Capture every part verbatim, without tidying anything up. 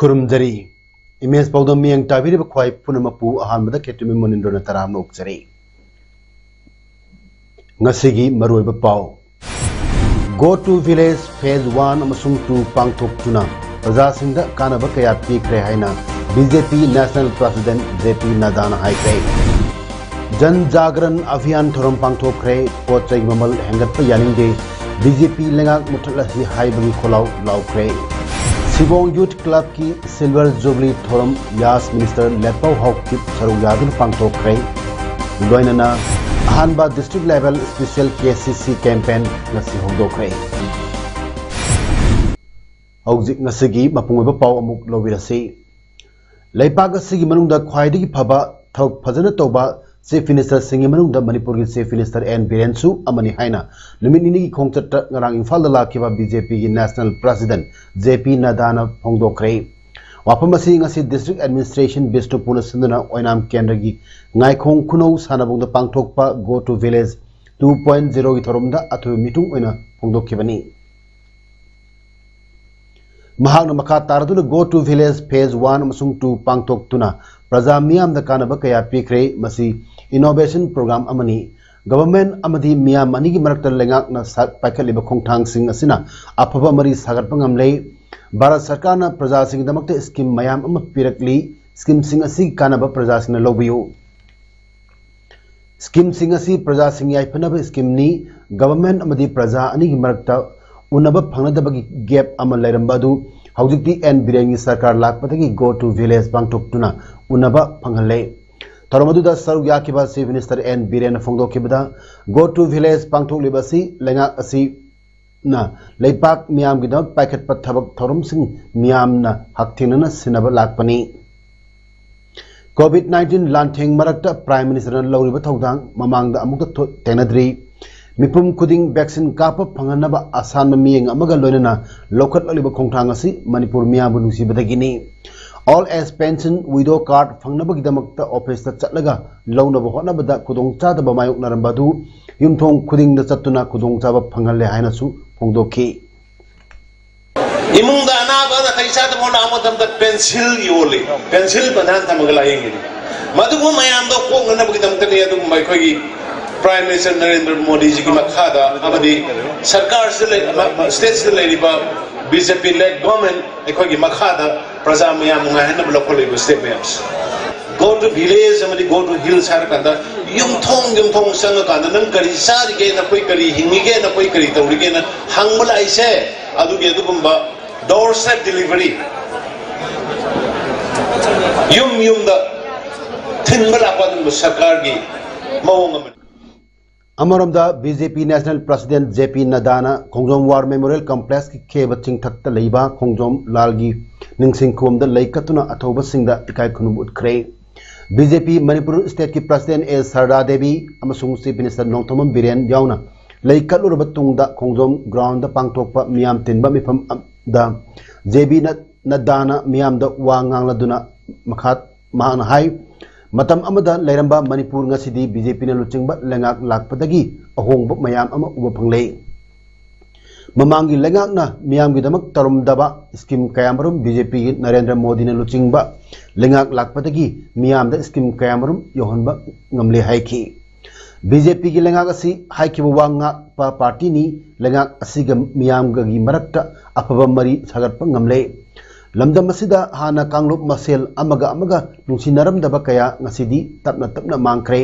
ꯈꯨꯔꯨꯝꯖꯔꯤ꯫ Image ꯄꯥꯎꯗꯝ ꯃꯤꯠꯌꯦꯡ ꯇꯥꯕꯤꯔꯤꯕ ꯈ꯭ꯋꯥꯏ ꯄꯨꯝꯅꯃꯛꯄꯨ ꯑꯍꯥꯟꯕꯗ ꯈꯦꯇ꯭ꯔꯤꯃꯌꯨꯝ ꯃꯅꯤꯟꯗ꯭ꯔꯣꯅ ꯇꯔꯥꯝꯅ ꯑꯣꯛꯆꯔꯤ꯫ ꯉꯁꯤꯒꯤ ꯃꯔꯨꯑꯣꯏꯕ ꯄꯥꯎ꯫ Go to Village Phase One ꯑꯃꯁꯨꯡ Two ꯄꯥꯡꯊꯣꯛꯇꯨꯅ ꯄ꯭ꯔꯖꯥꯁꯤꯡꯗ ꯀꯥꯟꯅꯕ ꯀꯌꯥ ꯄꯤꯈ꯭ꯔꯦ ꯍꯥꯏꯅ ꯕꯤ ꯖꯦ ꯄꯤ National President ꯖꯦ ꯄꯤ ꯅꯗꯥꯅ ꯍꯥꯏꯈ꯭ꯔꯦ꯫ ꯖꯟ ꯖꯥꯒꯔꯟ ꯑꯚꯤꯌꯥꯟ ꯊꯧꯔꯝ ꯄꯥꯡꯊꯣꯛꯈ꯭ꯔꯦ꯫ ꯄꯣꯠ ꯆꯩꯒꯤ ꯃꯃꯜ ꯍꯦꯟꯒꯠꯄ ꯌꯥꯅꯤꯡꯗꯦ, ꯕꯤ ꯖꯦ ꯄꯤ ꯂꯩꯉꯥꯛ ꯃꯨꯠꯊꯠꯂꯁꯤ ꯍꯥꯏꯕꯒꯤ ꯈꯣꯜꯂꯥꯎ ꯂꯥꯎꯈ꯭ꯔꯦ꯫ ꯁꯤꯕꯣꯡ ꯌꯨꯊ ꯀ꯭ꯂꯕꯀꯤ Silver Jubilee ꯊꯧꯔꯝ ꯌꯥꯁ ꯃꯤꯅꯤꯁꯇꯔ ꯂꯦꯠꯄꯥꯎ ꯍꯥꯎꯀꯤꯞ ꯁꯔꯨꯛ ꯌꯥꯗꯨꯅ ꯄꯥꯡꯊꯣꯛꯈ꯭ꯔꯦ꯫ ꯂꯣꯏꯅꯅ ꯑꯍꯥꯟꯕ District Level Special K C C Campaign ꯉꯁꯤ ꯍꯧꯗꯣꯛꯈ꯭ꯔꯦ꯫ ꯍꯧꯖꯤꯛ ꯉꯁꯤꯒꯤ ꯃꯄꯨꯡ ꯑꯣꯏꯕ ꯄꯥꯎ ꯑꯃꯨꯛ ꯂꯧꯕꯤꯔꯁꯤ꯫ ꯂꯩꯄꯥꯛ ꯑꯁꯤꯒꯤ ꯃꯅꯨꯡꯗ ꯈ꯭ꯋꯥꯏꯗꯒꯤ ꯐꯕ ꯊꯕꯛ ꯐꯖꯅ ꯇꯧꯕ Chief Ministerꯁꯤꯡꯒꯤ ꯃꯅꯨꯡꯗ ꯃꯅꯤꯄꯨꯔꯒꯤ Chief Minister ꯑꯦꯟ ꯕꯤꯔꯦꯟꯁꯨ ꯑꯃꯅꯤ ꯍꯥꯏꯅ ꯅꯨꯃꯤꯠ ꯅꯤꯅꯤꯒꯤ ꯈꯣꯡꯆꯠꯇ ꯉꯔꯥꯡ ꯏꯝꯐꯥꯜꯗ ꯂꯥꯛꯈꯤꯕ ꯕꯤ ꯖꯦ ꯄꯤꯒꯤ National President ꯖꯦ ꯄꯤ ꯅꯗꯥꯅ ꯐꯣꯡꯗꯣꯛꯈ꯭ꯔꯦ꯫ ꯋꯥꯐꯝ ꯑꯁꯤ ꯉꯁꯤ District Administration ꯕꯤꯁꯅꯨꯄꯨꯔꯅ ꯁꯤꯟꯗꯨꯅ ꯑꯣꯏꯅꯥꯝ ꯀꯦꯟꯗ꯭ꯔꯒꯤ ꯉꯥꯏꯈꯣꯡ ꯈꯨꯅꯧ ꯁꯥꯟꯅꯕꯨꯡꯗ ꯄꯥꯡꯊꯣꯛꯄ Go to Village Two point Zeroꯒꯤ ꯊꯧꯔꯝꯗ ꯑꯊꯣꯏꯕ ꯃꯤꯇꯨꯡ ꯑꯣꯏꯅ ꯐꯣꯡꯗꯣꯛꯈꯤꯕꯅꯤ꯫ ꯃꯍꯥꯛꯅ ꯃꯈꯥ ꯇꯥꯔꯗꯨꯅ Go to Village Phase One ꯑꯃꯁꯨꯡ Two ꯄꯥꯡꯊꯣꯛꯇꯨꯅ ꯄ꯭ꯔꯖꯥ ꯃꯤꯌꯥꯝꯗ ꯀꯥꯟꯅꯕ ꯀꯌꯥ ꯄꯤꯈ꯭ꯔꯦ꯫ ꯃꯁꯤ innovation program ꯑꯃꯅꯤ꯫ Government ꯑꯃꯗꯤ ꯃꯤꯌꯥꯝ ꯑꯅꯤꯒꯤ ꯃꯔꯛꯇ ꯂꯩꯉꯥꯛꯅ ꯁꯛ ꯄꯥꯏꯈꯠꯂꯤꯕ ꯈꯣꯡꯊꯥꯡꯁꯤꯡ ꯑꯁꯤꯅ ꯑꯐꯕ ꯃꯔꯤ ꯁꯥꯒꯠꯄ ꯉꯝꯂꯦ꯫ ꯚꯥꯔꯠ ꯁꯔꯀꯥꯔꯅ ꯄ꯭ꯔꯖꯥꯁꯤꯡꯒꯤꯗꯃꯛꯇ scheme ꯃꯌꯥꯝ ꯑꯃ ꯄꯤꯔꯛꯂꯤ꯫ Schemeꯁꯤꯡ ꯑꯁꯤꯒꯤ ꯀꯥꯟꯅꯕ ꯄ꯭ꯔꯖꯥꯁꯤꯡꯅ ꯂꯧꯕꯤꯌꯨ꯫ Schemeꯁꯤꯡ ꯑꯁꯤ ꯄ꯭ꯔꯖꯥꯁꯤꯡ ꯌꯥꯏꯐꯅꯕ schemeꯅꯤ꯫ Government ꯑꯃꯗꯤ ꯄ꯭ꯔꯖꯥ ꯑꯅꯤꯒꯤ ꯃꯔꯛꯇ ꯎꯅꯕ ꯐꯪꯅꯗꯕꯒꯤ gap ꯑꯃ ꯂꯩꯔꯝꯕ ꯑꯗꯨ ꯍꯧꯖꯤꯛꯇꯤ ꯑꯦꯟ ꯕꯤꯔꯦꯟꯒꯤ ꯁꯔꯀꯥꯔ ꯂꯥꯛꯄꯗꯒꯤ Go to Village ꯄꯥꯡꯊꯣꯛꯇꯨꯅ ꯎꯅꯕ ꯐꯪꯍꯜꯂꯦ꯫ ꯊꯧꯔꯝ ꯑꯗꯨꯗ ꯁꯔꯨꯛ ꯌꯥꯈꯤꯕ Chief Minister ꯑꯦꯟ ꯕꯤꯔꯦꯟꯅ ꯐꯣꯡꯗꯣꯛꯈꯤꯕꯗ, Go to Village ꯄꯥꯡꯊꯣꯛꯂꯤꯕ ꯑꯁꯤ ꯂꯩꯉꯥꯛ ꯑꯁꯤ ꯅ ꯂꯩꯕꯥꯛ ꯃꯤꯌꯥꯝꯒꯤꯗꯃꯛ ꯄꯥꯏꯈꯠꯄ ꯊꯕꯛ ꯊꯧꯔꯝꯁꯤꯡ ꯃꯤꯌꯥꯝꯅ ꯍꯛꯊꯦꯡꯅꯅ ꯁꯤꯟꯅꯕ ꯂꯥꯛꯄꯅꯤ꯫ ꯀꯣꯚꯤꯗ ꯅꯥꯏꯟꯇꯤꯟ ꯂꯥꯟꯊꯦꯡ ꯃꯔꯛꯇ Prime Ministerꯅ ꯂꯧꯔꯤꯕ ꯊꯧꯗꯥꯡ ꯃꯃꯥꯡꯗ ꯑꯃꯨꯛꯇ ꯊꯣ-, ꯊꯦꯡꯅꯗ꯭ꯔꯤ꯫ ꯃꯤꯄꯨꯝ ꯈꯨꯗꯤꯡ vaccine ꯀꯥꯞꯄ ꯐꯪꯍꯟꯅꯕ ꯑꯁꯥꯟꯕ ꯃꯤꯠꯌꯦꯡ ꯑꯃꯒ ꯂꯣꯏꯅꯅ ꯂꯧꯈꯠꯂꯛꯂꯤꯕ ꯈꯣꯡꯊꯥꯡ ꯑꯁꯤ ꯃꯅꯤꯄꯨꯔ ꯃꯤꯌꯥꯝꯕꯨ ꯅꯨꯡꯁꯤꯕꯗꯒꯤꯅꯤ꯫ Old age pension, widow card ꯐꯪꯅꯕꯒꯤꯗꯃꯛꯇ officeꯇ ꯆꯠꯂꯒ ꯂꯧꯅꯕ ꯍꯣꯠꯅꯕꯗ ꯈꯨꯗꯣꯡꯆꯥꯗꯕ ꯃꯥꯌꯣꯛꯅꯔꯝꯕ ꯑꯗꯨ ꯌꯨꯝꯊꯣꯡ ꯈꯨꯗꯤꯡꯗ ꯆꯠꯇꯨꯅ ꯈꯨꯗꯣꯡꯆꯥꯕ ꯐꯪꯍꯜꯂꯦ ꯍꯥꯏꯅꯁꯨ ꯐꯣꯡꯗꯣꯛꯈꯤ꯫ ꯏꯃꯨꯡꯗ ꯑꯅꯥꯕ ꯅꯥꯇꯩ ꯆꯥꯗꯕ ꯂꯥꯛꯄ ꯃꯇꯝꯗ pencil ꯌꯣꯜꯂꯤ, pencil ꯕꯟꯗꯥꯟ ꯊꯝꯃꯒ ꯂꯥꯌꯦꯡꯉꯤꯅꯤ꯫ ꯃꯗꯨꯒꯨꯝꯕ ꯃꯌꯥꯝꯗꯣ ꯀꯣꯛꯅꯅꯕꯒꯤꯗꯃꯛꯇꯅꯤ ꯑꯗꯨꯒꯨꯝꯕ ꯑꯩꯈꯣꯏꯒꯤ Prime Minister ꯅꯔꯦꯟꯗ꯭ꯔ ꯃꯣꯗꯤꯖꯤꯒꯤ ꯃꯈꯥꯗ ꯑꯃꯗꯤ ꯁꯔꯀꯥꯔꯁꯤꯗ ꯂꯩ-, ꯃ-, ꯃ-, stateꯁꯤꯗ ꯂꯩꯔꯤꯕ BJP led government ꯑꯩꯈꯣꯏꯒꯤ ꯃꯈꯥꯗ ꯄ꯭ꯔꯖꯥ ꯃꯌꯥꯝ ꯅꯨꯡꯉꯥꯏꯍꯟꯅꯕ ꯂꯧꯈꯠꯂꯛꯏꯕ step ꯃꯌꯥꯝꯁꯦ꯫ Go to village ꯑꯃꯗꯤ go to hills ꯍꯥꯏꯔꯀꯥꯟꯗ ꯌꯨꯝꯊꯣꯡ ꯌꯨꯝꯊꯣꯡ ꯆꯪꯉꯀꯥꯟꯗ ꯅꯪ ꯀꯔꯤ ꯆꯥꯔꯤꯒꯦ, ꯅꯈꯣꯏ ꯀꯔꯤ ꯍꯤꯡꯉꯤꯒꯦ, ꯅꯈꯣꯏ ꯀꯔꯤ ꯇꯧꯔꯤꯒꯦꯅ ꯍꯪꯕ ꯂꯥꯛꯏꯁꯦ꯫ ꯑꯗꯨꯒꯤ ꯑꯗꯨꯒꯨꯝꯕ doorstep delivery, ꯌꯨꯝ ꯌꯨꯝꯗ ꯊꯤꯟꯕ ꯂꯥꯛꯄ ꯑꯗꯨꯒꯨꯝꯕ ꯁꯔꯀꯥꯔꯒꯤ ꯃꯑꯣꯡ ꯑꯃꯅꯤ꯫ ꯑꯃꯔꯣꯝꯗ BJP National President JP ꯅꯗꯥꯅ ꯈꯣꯡꯖꯣꯝ War Memorial Complexꯀꯤ ꯈꯦꯕ ꯆꯤꯡꯊꯛꯇ ꯂꯩꯕ ꯈꯣꯡꯖꯣꯝ ꯂꯥꯜꯒꯤ ꯅꯤꯡꯁꯤꯡ ꯈꯨꯕꯝꯗ ꯂꯩ ꯀꯠꯇꯨꯅ ꯑꯊꯧꯕꯁꯤꯡꯗ ꯏꯀꯥꯏ ꯈꯨꯝꯅꯕ ꯎꯠꯈ꯭ꯔꯦ꯫ BJP ꯃꯅꯤꯄꯨꯔ stateꯀꯤ President ꯑꯦ ꯁꯔꯗꯥ ꯗꯦꯕꯤ ꯑꯃꯁꯨꯡ Chief Minister ꯅꯣꯡꯊꯣꯝꯕꯝ ꯕꯤꯔꯦꯟ ꯌꯥꯎꯅ ꯂꯩ ꯀꯠꯂꯨꯔꯕ ꯇꯨꯡꯗ ꯈꯣꯡꯖꯣꯝ groundꯗ ꯄꯥꯡꯊꯣꯛꯄ ꯃꯤꯌꯥꯝ ꯇꯤꯟꯕ ꯃꯤꯐꯝꯗ JP ꯅ-, ꯅꯗꯥꯅ ꯃꯤꯌꯥꯝꯗ ꯋꯥ ꯉꯥꯡꯂꯗꯨꯅ ꯃꯈꯥ ꯃꯍꯥꯛꯅ ꯍꯥꯏ, ꯃꯇꯝ ꯑꯃꯗ ꯂꯩꯔꯝꯕ ꯃꯅꯤꯄꯨꯔ ꯉꯁꯤꯗꯤ BJPꯅ ꯂꯨꯆꯤꯡꯕ ꯂꯩꯉꯥꯛ ꯂꯥꯛꯄꯗꯒꯤ ꯑꯍꯣꯡꯕ ꯃꯌꯥꯝ ꯑꯃ ꯎꯕ ꯐꯪꯂꯦ꯫ ꯃꯃꯥꯡꯒꯤ ꯂꯩꯉꯥꯛꯅ ꯃꯤꯌꯥꯝꯒꯤꯗꯃꯛ ꯇꯧꯔꯝꯗꯕ scheme ꯀꯌꯥꯃꯔꯨꯝ BJPꯒꯤ ꯅꯔꯦꯟꯗ꯭ꯔ ꯃꯣꯗꯤꯅ ꯂꯨꯆꯤꯡꯕ ꯂꯩꯉꯥꯛ ꯂꯥꯛꯄꯗꯒꯤ ꯃꯤꯌꯥꯝꯗ scheme ꯀꯌꯥꯃꯔꯨꯝ ꯌꯧꯍꯟꯕ ꯉꯝꯂꯦ ꯍꯥꯏꯈꯤ꯫ BJPꯒꯤ ꯂꯩꯉꯥꯛ ꯑꯁꯤ ꯍꯥꯏꯈꯤꯕ ꯋꯥ ꯉꯥꯛꯄ partyꯅꯤ꯫ ꯂꯩꯉꯥꯛ ꯑꯁꯤꯒ ꯃꯤꯌꯥꯝꯒꯒꯤ ꯃꯔꯛꯇ ꯑꯐꯕ ꯃꯔꯤ ꯁꯥꯒꯠꯄ ꯉꯝꯂꯦ꯫ ꯂꯝꯗꯝ ꯑꯁꯤꯗ ꯍꯥꯟꯅ ꯀꯥꯡꯂꯨꯞ ꯃꯁꯦꯜ ꯑꯃꯒ ꯑꯃꯒ ꯅꯨꯡꯁꯤꯅꯔꯝꯗꯕ ꯀꯌꯥ ꯉꯁꯤꯗꯤ ꯇꯞꯅ ꯇꯞꯅ ꯃꯥꯡꯈ꯭ꯔꯦ꯫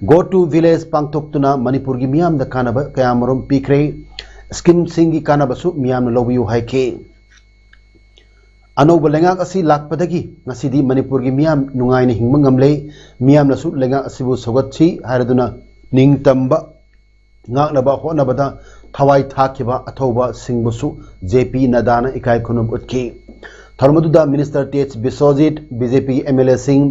Go to village ꯄꯥꯡꯊꯣꯛꯇꯨꯅ ꯃꯅꯤꯄꯨꯔꯒꯤ ꯃꯤꯌꯥꯝꯗ ꯀꯥꯟꯅꯕ ꯀꯌꯥꯃꯔꯨꯝ ꯄꯤꯈ꯭ꯔꯦ꯫ Schemeꯁꯤꯡꯒꯤ ꯀꯥꯟꯅꯕꯁꯨ ꯃꯤꯌꯥꯝꯅ ꯂꯧꯕꯤꯌꯨ ꯍꯥꯏꯈꯤ꯫ ꯑꯅꯧꯕ ꯂꯩꯉꯥꯛ ꯑꯁꯤ ꯂꯥꯛꯄꯗꯒꯤ ꯉꯁꯤꯗꯤ ꯃꯅꯤꯄꯨꯔꯒꯤ ꯃꯤꯌꯥꯝ ꯅꯨꯡꯉꯥꯏꯅ ꯍꯤꯡꯕ ꯉꯝꯂꯦ꯫ ꯃꯤꯌꯥꯝꯅꯁꯨ ꯂꯩꯉꯥꯛ ꯑꯁꯤꯕꯨ ꯁꯧꯒꯠꯁꯤ ꯍꯥꯏꯔꯗꯨꯅ ꯅꯤꯡꯇꯝꯕ ꯉꯥꯛꯅꯕ ꯍꯣꯠꯅꯕꯗ ꯊꯋꯥꯏ ꯊꯥꯈꯤꯕ ꯑꯊꯧꯕꯁꯤꯡꯕꯨꯁꯨ ꯖꯦ ꯄꯤ ꯅꯗꯥꯅ ꯏꯀꯥꯏ ꯈꯨꯝꯅꯕ ꯎꯠꯈꯤ꯫ ꯊꯧꯔꯝ ꯑꯗꯨꯗ ꯃꯤꯅꯤꯁꯇꯔ ꯇꯦꯖ ꯕꯤꯁ꯭ꯋꯖꯤꯠ, ꯕꯤ ꯖꯦ ꯄꯤꯒꯤ ꯑꯦꯝ ꯑꯦꯜ ꯑꯦꯁꯤꯡ,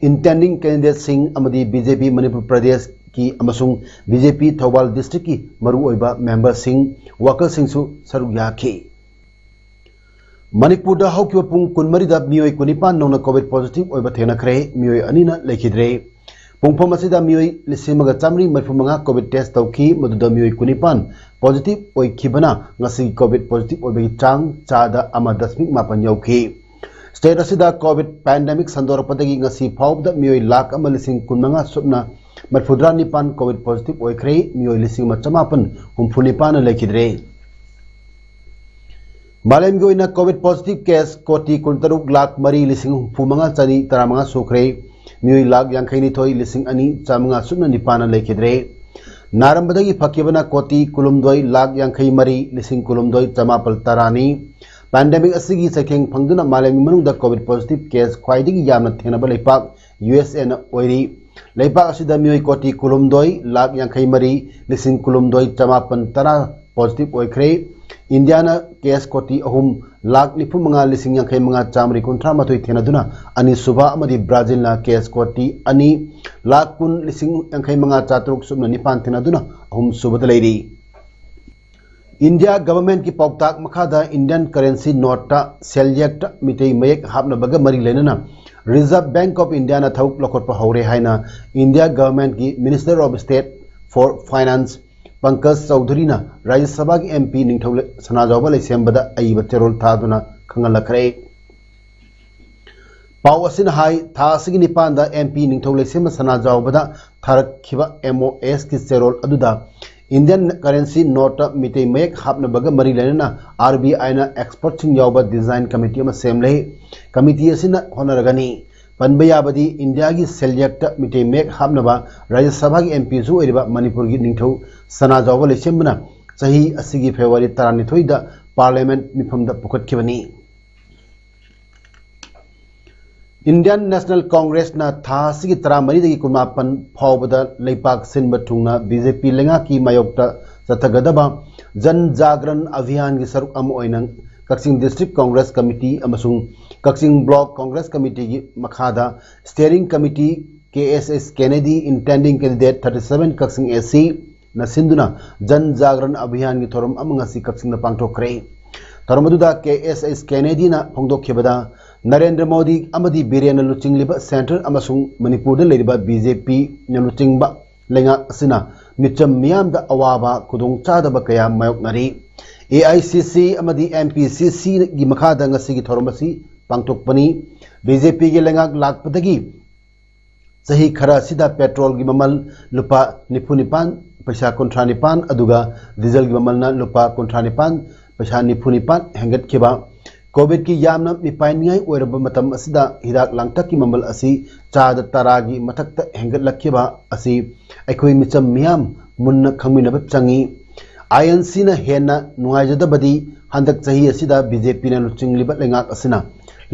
ꯏꯟꯇꯦꯟꯗꯤꯡ ꯀꯦꯟꯗꯤꯗꯦꯠꯁꯤꯡ ꯑꯃꯗꯤ ꯕꯤ ꯖꯦ ꯄꯤ ꯃꯅꯤꯄꯨꯔ ꯄ꯭ꯔꯗꯦꯁꯀꯤ ꯑꯃꯁꯨꯡ ꯕꯤ ꯖꯦ ꯄꯤ ꯊꯧꯕꯥꯜ ꯗꯤꯁꯇ꯭ꯔꯤꯛꯀꯤ ꯃꯔꯨꯑꯣꯏꯕ ꯃꯦꯝꯕꯔꯁꯤꯡ, ꯋꯥꯀꯔꯁꯤꯡꯁꯨ ꯁꯔꯨꯛ ꯌꯥꯈꯤ꯫ ꯃꯅꯤꯄꯨꯔꯗ ꯍꯧꯈꯤꯕ ꯄꯨꯡ ꯀꯨꯟꯃꯔꯤꯗ ꯃꯤꯑꯣꯏ ꯀꯨꯟꯅꯤꯄꯥꯟ ꯅꯧꯅ ꯀꯣꯚꯤꯗ ꯄꯣꯖꯤꯇꯤꯚ ꯑꯣꯏꯕ ꯊꯦꯡꯅꯈ꯭ꯔꯦ꯫ ꯃꯤꯑꯣꯏ ꯑꯅꯤꯅ ꯂꯩꯈꯤꯗ꯭ꯔꯦ꯫ ꯄꯨꯡꯐꯝ ꯑꯁꯤꯗ ꯃꯤꯑꯣꯏ ꯂꯤꯁꯤꯡ ꯑꯃꯒ ꯆꯥꯃꯔꯤ ꯃꯔꯤꯐꯨ ꯃꯉꯥ ꯀꯣꯚꯤꯗ ꯇꯦꯁ ꯇꯧꯈꯤ, ꯃꯗꯨꯗ ꯃꯤꯑꯣꯏ ꯀꯨꯟꯅꯤꯄꯥꯟ ꯄꯣꯖꯤꯇꯤꯚ ꯑꯣꯏꯈꯤꯕꯅ ꯉꯁꯤꯒꯤ ꯀꯣꯚꯤꯗ ꯄꯣꯖꯤꯇꯤꯚ ꯑꯣꯏꯕꯒꯤ ꯆꯥꯡ ꯆꯥꯗ ꯑꯃ ꯗꯁꯃꯤꯛ ꯃꯥꯄꯟ ꯌꯧꯈꯤ꯫ ꯁ꯭ꯇꯦꯠ ꯑꯁꯤꯗ ꯀꯣꯚꯤꯗ ꯄꯦꯟꯗꯦꯃꯤꯛ ꯁꯟꯗꯣꯔꯛꯄꯗꯒꯤ ꯉꯁꯤ ꯐꯥꯎꯕꯗ ꯃꯤꯑꯣꯏ ꯂꯥꯈ ꯑꯃ ꯂꯤꯁꯤꯡ ꯀꯨꯟꯃꯉꯥ ꯁꯨꯞꯅ ꯃꯔꯤꯐꯨꯇꯔꯥ ꯅꯤꯄꯥꯟ ꯀꯣꯚꯤꯗ ꯄꯣꯖꯤꯇꯤꯚ ꯑꯣꯏꯈ꯭ꯔꯦ꯫ ꯃꯤꯑꯣꯏ ꯂꯤꯁꯤꯡ ꯑꯃ ꯆꯃꯥꯄꯟ ꯍꯨꯝꯐꯨ ꯅꯤꯄꯥꯟꯅ ꯂꯩꯈꯤꯗ꯭ꯔꯦ꯫ ꯃꯥꯂꯦꯝꯒꯤ ꯑꯣꯏꯅ ꯀꯣꯚꯤꯗ ꯄꯣꯖꯤꯇꯤꯚ ꯀꯦꯁ ꯀꯣꯇꯤ ꯀꯨꯟꯇꯔꯨꯛ ꯂꯥꯈ ꯃꯔꯤ ꯂꯤꯁꯤꯡ ꯍꯨꯝꯐꯨ ꯃꯉꯥ ꯆꯅꯤ ꯇꯔꯥꯃꯉꯥ ꯁꯨꯈ꯭ꯔꯦ꯫ ꯃꯤꯑꯣꯏ ꯂꯥꯈ ꯌꯥꯡꯈꯩ ꯅꯤꯊꯣꯏ ꯂꯤꯁꯤꯡ ꯑꯅꯤ ꯆꯥꯃꯉꯥ ꯁꯨꯞꯅ ꯅꯤꯄꯥꯟꯅ ꯂꯩꯈꯤꯗ꯭ꯔꯦ꯫ ꯅꯥꯔꯝꯕꯗꯒꯤ ꯐꯈꯤꯕꯅ ꯀꯣꯇꯤ ꯀꯨꯟꯍꯨꯝꯗꯣꯏ ꯂꯥꯈ ꯌꯥꯡꯈꯩ ꯃꯔꯤ ꯂꯤꯁꯤꯡ ꯀꯨꯟꯍꯨꯝꯗꯣꯏ ꯆꯃꯥꯄꯜ ꯇꯔꯥꯅꯤ꯫ ꯄꯦꯟꯗꯦꯃꯤꯛ ꯑꯁꯤꯒꯤ ꯆꯩꯊꯦꯡ ꯐꯪꯗꯨꯅ ꯃꯥꯂꯦꯝꯒꯤ ꯃꯅꯨꯡꯗ ꯀꯣꯚꯤꯗ ꯄꯣꯖꯤꯇꯤꯚ ꯀꯦꯁ ꯈ꯭ꯋꯥꯏꯗꯒꯤ ꯌꯥꯝꯅ ꯊꯦꯡꯅꯕ ꯂꯩꯄꯥꯛ ꯌꯨ ꯑꯦꯁ ꯑꯦꯅ ꯑꯣꯏꯔꯤ꯫ ꯂꯩꯄꯥꯛ ꯑꯁꯤꯗ ꯃꯤꯑꯣꯏ ꯀꯣꯇꯤ ꯀꯨꯟꯍꯨꯝꯗꯣꯏ ꯂꯥꯈ ꯌꯥꯡꯈꯩ ꯃꯔꯤ ꯂꯤꯁꯤꯡ ꯀꯨꯟꯍꯨꯝꯗꯣꯏ ꯆꯃꯥꯄꯟ ꯇꯔꯥ ꯄꯣꯖꯤꯇꯤꯚ ꯑꯣꯏꯈ꯭ꯔꯦ꯫ ꯏꯟꯗꯤꯌꯥꯅ ꯀꯦꯁ ꯀꯣꯇꯤ ꯑꯍꯨꯝ ꯂꯥꯈ ꯅꯤꯐꯨ ꯃꯉꯥ ꯂꯤꯁꯤꯡ ꯌꯥꯡꯈꯩ ꯃꯉꯥ ꯆꯥꯃꯔꯤ ꯀꯨꯟꯊ꯭ꯔꯥ ꯃꯥꯊꯣꯏ ꯊꯦꯡꯅꯗꯨꯅ ꯑꯅꯤꯁꯨꯕ ꯑꯃꯗꯤ ꯕ꯭ꯔꯥꯖꯤꯜꯅ ꯀꯦꯁ ꯀꯣꯇꯤ ꯑꯅꯤ ꯂꯥꯈ ꯀꯨꯟ ꯂꯤꯁꯤꯡ ꯌꯥꯡꯈꯩ ꯃꯉꯥ ꯆꯥꯇꯔꯨꯛ ꯁꯨꯞꯅ ꯅꯤꯄꯥꯟ ꯊꯦꯡꯅꯗꯨꯅ ꯑꯍꯨꯝꯁꯨꯕꯗ ꯂꯩꯔꯤ꯫ ꯏꯟꯗꯤꯌꯥ ꯒꯚꯔꯟꯃꯦꯟꯠꯀꯤ ꯄꯥꯎꯇꯥꯛ ꯃꯈꯥꯗ ꯏꯟꯗꯤꯌꯟ ꯀꯔꯦꯟꯁꯤ ꯅꯣꯠꯇ ꯁꯦꯜ ꯌꯦꯛꯇ ꯃꯤꯇꯩ ꯃꯌꯦꯛ ꯍꯥꯞꯅꯕꯒ ꯃꯔꯤ ꯂꯩꯅꯅ ꯔꯤꯖꯔꯚ ꯕꯦꯡꯛ ꯑꯣꯐ ꯏꯟꯗꯤꯌꯥꯅ ꯊꯕꯛ ꯂꯧꯈꯠꯄ ꯍꯧꯔꯦ ꯍꯥꯏꯅ ꯏꯟꯗꯤꯌꯥ ꯒꯚꯔꯟꯃꯦꯟꯠꯀꯤ minister of state for finance Pankaj ꯆꯧꯙꯨꯔꯤꯅ ꯔꯥꯖ꯭ꯌ ꯁꯚꯥꯒꯤ ꯑꯦꯝ ꯄꯤ ꯅꯤꯡꯊꯧ ꯁꯅꯥꯖꯥꯎꯕ ꯂꯩꯁꯦꯝꯕꯗ ꯑꯏꯕ ꯆꯦꯔꯣꯜ ꯊꯥꯗꯨꯅ ꯈꯪꯍꯜꯂꯛꯈ꯭ꯔꯦ꯫ ꯄꯥꯎ ꯑꯁꯤꯅ ꯍꯥꯏ, ꯊꯥ ꯑꯁꯤꯒꯤ ꯅꯤꯄꯥꯟꯗ ꯑꯦꯝ ꯄꯤ ꯅꯤꯡꯊꯧ ꯂꯩꯁꯦꯝꯕ ꯁꯅꯥꯖꯥꯎꯕꯗ ꯊꯥꯔꯛꯈꯤꯕ ꯑꯦꯝ ꯑꯣ ꯑꯦꯁꯀꯤ ꯆꯦꯔꯣꯜ ꯑꯗꯨꯗ ꯏꯟꯗꯤꯌꯟ ꯀꯔꯦꯟꯁꯤ ꯅꯣꯠꯇ ꯃꯤꯇꯩ ꯃꯌꯦꯛ ꯍꯥꯞꯅꯕꯒ ꯃꯔꯤ ꯂꯩꯅꯅ ꯑꯥꯔ ꯕꯤ ꯑꯥꯏꯅ ꯑꯦꯛꯁꯄꯔꯠꯁꯤꯡ ꯌꯥꯎꯕ ꯗꯤꯖꯥꯏꯟ ꯀꯃꯤꯇꯤ ꯑꯃ ꯁꯦꯝꯂꯦ꯫ ꯀꯃꯤꯇꯤ ꯑꯁꯤꯅ ꯍꯣꯠꯅꯔꯒꯅꯤ꯫ ꯄꯟꯕ ꯌꯥꯕꯗꯤ ꯏꯟꯗꯤꯌꯥꯒꯤ ꯁꯦꯜ ꯌꯦꯛꯇ ꯃꯤꯇꯩ ꯃꯌꯦꯛ ꯍꯥꯞꯅꯕ ꯔꯥꯖ꯭ꯌ ꯁꯚꯥꯒꯤ ꯑꯦꯝ ꯄꯤꯁꯨ ꯑꯣꯏꯔꯤꯕ ꯃꯅꯤꯄꯨꯔꯒꯤ ꯅꯤꯡꯊꯧ ꯁꯅꯥꯖꯥꯎꯕ ꯂꯩꯁꯦꯝꯕꯅ ꯆꯍꯤ ꯑꯁꯤꯒꯤ ꯐꯦꯕ꯭ꯔꯨꯋꯥꯔꯤ ꯇꯔꯥꯅꯤꯊꯣꯏꯗ ꯄꯥꯔꯂꯤꯌꯥꯃꯦꯟꯠ ꯃꯤꯐꯝꯗ ꯄꯨꯈꯠꯈꯤꯕꯅꯤ꯫ Indian National Congressꯅ ꯊꯥ ꯑꯁꯤꯒꯤ ꯇꯔꯥꯃꯔꯤꯗꯒꯤ ꯀꯨꯟꯃꯥꯄꯟ ꯐꯥꯎꯕꯗ ꯂꯩꯄꯥꯛ ꯁꯤꯟꯕ ꯊꯨꯡꯅ BJP ꯂꯩꯉꯥꯛꯀꯤ ꯃꯥꯌꯣꯛꯇ ꯆꯠꯊꯒꯗꯕ ꯖꯟ ꯖꯥꯒ꯭ꯔꯟ ꯑꯚꯤꯌꯥꯟꯒꯤ ꯁꯔꯨꯛ ꯑꯃ ꯑꯣꯏꯅ ꯀꯛꯆꯤꯡ District Congress Committee ꯑꯃꯁꯨꯡ ꯀꯛꯆꯤꯡ Block Congress Committeeꯒꯤ ꯃꯈꯥꯗ Steering Committee, K S S Kennedy, intending candidate thirty seven Kachin A C ꯅ ꯁꯤꯟꯗꯨꯅ ꯖꯟ ꯖꯥꯒ꯭ꯔꯟ ꯑꯚꯤꯌꯥꯟꯒꯤ ꯊꯧꯔꯝ ꯑꯃ ꯉꯁꯤ ꯀꯛꯆꯤꯡꯗ ꯄꯥꯡꯊꯣꯛꯈ꯭ꯔꯦ꯫ ꯊꯧꯔꯝ ꯑꯗꯨꯗ K S S Kennedyꯅ ꯐꯣꯡꯗꯣꯛꯈꯤꯕꯗ, Narendra Modi ꯑꯃꯗꯤ ꯕꯤꯔꯦꯟꯅ ꯂꯨꯆꯤꯡꯂꯤꯕ centre ꯑꯃꯁꯨꯡ ꯃꯅꯤꯄꯨꯔꯗ ꯂꯩꯔꯤꯕ BJPꯅ ꯂꯨꯆꯤꯡꯕ ꯂꯩꯉꯥꯛ ꯑꯁꯤꯅ ꯃꯤꯆꯝ ꯃꯤꯌꯥꯝꯗ ꯑꯋꯥꯕ ꯈꯨꯗꯣꯡꯆꯥꯗꯕ ꯀꯌꯥ ꯃꯥꯌꯣꯛꯅꯔꯤ꯫ AICC ꯑꯃꯗꯤ MPCCꯒꯤ ꯃꯈꯥꯗ ꯉꯁꯤꯒꯤ ꯊꯧꯔꯝ ꯑꯁꯤ ꯄꯥꯡꯊꯣꯛꯄꯅꯤ꯫ BJPꯒꯤ ꯂꯩꯉꯥꯛ ꯂꯥꯛꯄꯗꯒꯤ ꯆꯍꯤ ꯈꯔ ꯑꯁꯤꯗ petrolꯒꯤ ꯃꯃꯜ ꯂꯨꯄꯥ ꯅꯤꯐꯨ ꯅꯤꯄꯥꯟ ꯄꯩꯁꯥ ꯀꯨꯟꯊ꯭ꯔꯥ ꯅꯤꯄꯥꯟ, ꯑꯗꯨꯒ dieselꯒꯤ ꯃꯃꯜꯅ ꯂꯨꯄꯥ ꯀꯨꯟꯊ꯭ꯔꯥ ꯅꯤꯄꯥꯟ ꯄꯩꯁꯥ ꯅꯤꯐꯨ ꯅꯤꯄꯥꯟ ꯍꯦꯟꯒꯠꯈꯤꯕ꯫ COVIDꯀꯤ ꯌꯥꯝꯅ ꯃꯤꯄꯥꯏꯅꯤꯡꯉꯥꯏ ꯑꯣꯏꯔꯕ ꯃꯇꯝ ꯑꯁꯤꯗ ꯍꯤꯗꯥꯛ ꯂꯥꯡꯊꯛꯀꯤ ꯃꯃꯜ ꯑꯁꯤ ꯆꯥꯗ ꯇꯔꯥꯒꯤ ꯃꯊꯛꯇ ꯍꯦꯟꯒꯠꯂꯛꯈꯤꯕ ꯑꯁꯤ ꯑꯩꯈꯣꯏ ꯃꯤꯆꯝ ꯃꯤꯌꯥꯝ ꯃꯨꯟꯅ ꯈꯪꯃꯤꯟꯅꯕ ꯆꯪꯏ꯫ INCꯅ ꯍꯦꯟꯅ ꯅꯨꯡꯉꯥꯏꯖꯗꯕꯗꯤ ꯍꯟꯗꯛ ꯆꯍꯤ ꯑꯁꯤꯗ BJPꯅ ꯂꯨꯆꯤꯡꯂꯤꯕ ꯂꯩꯉꯥꯛ ꯑꯁꯤꯅ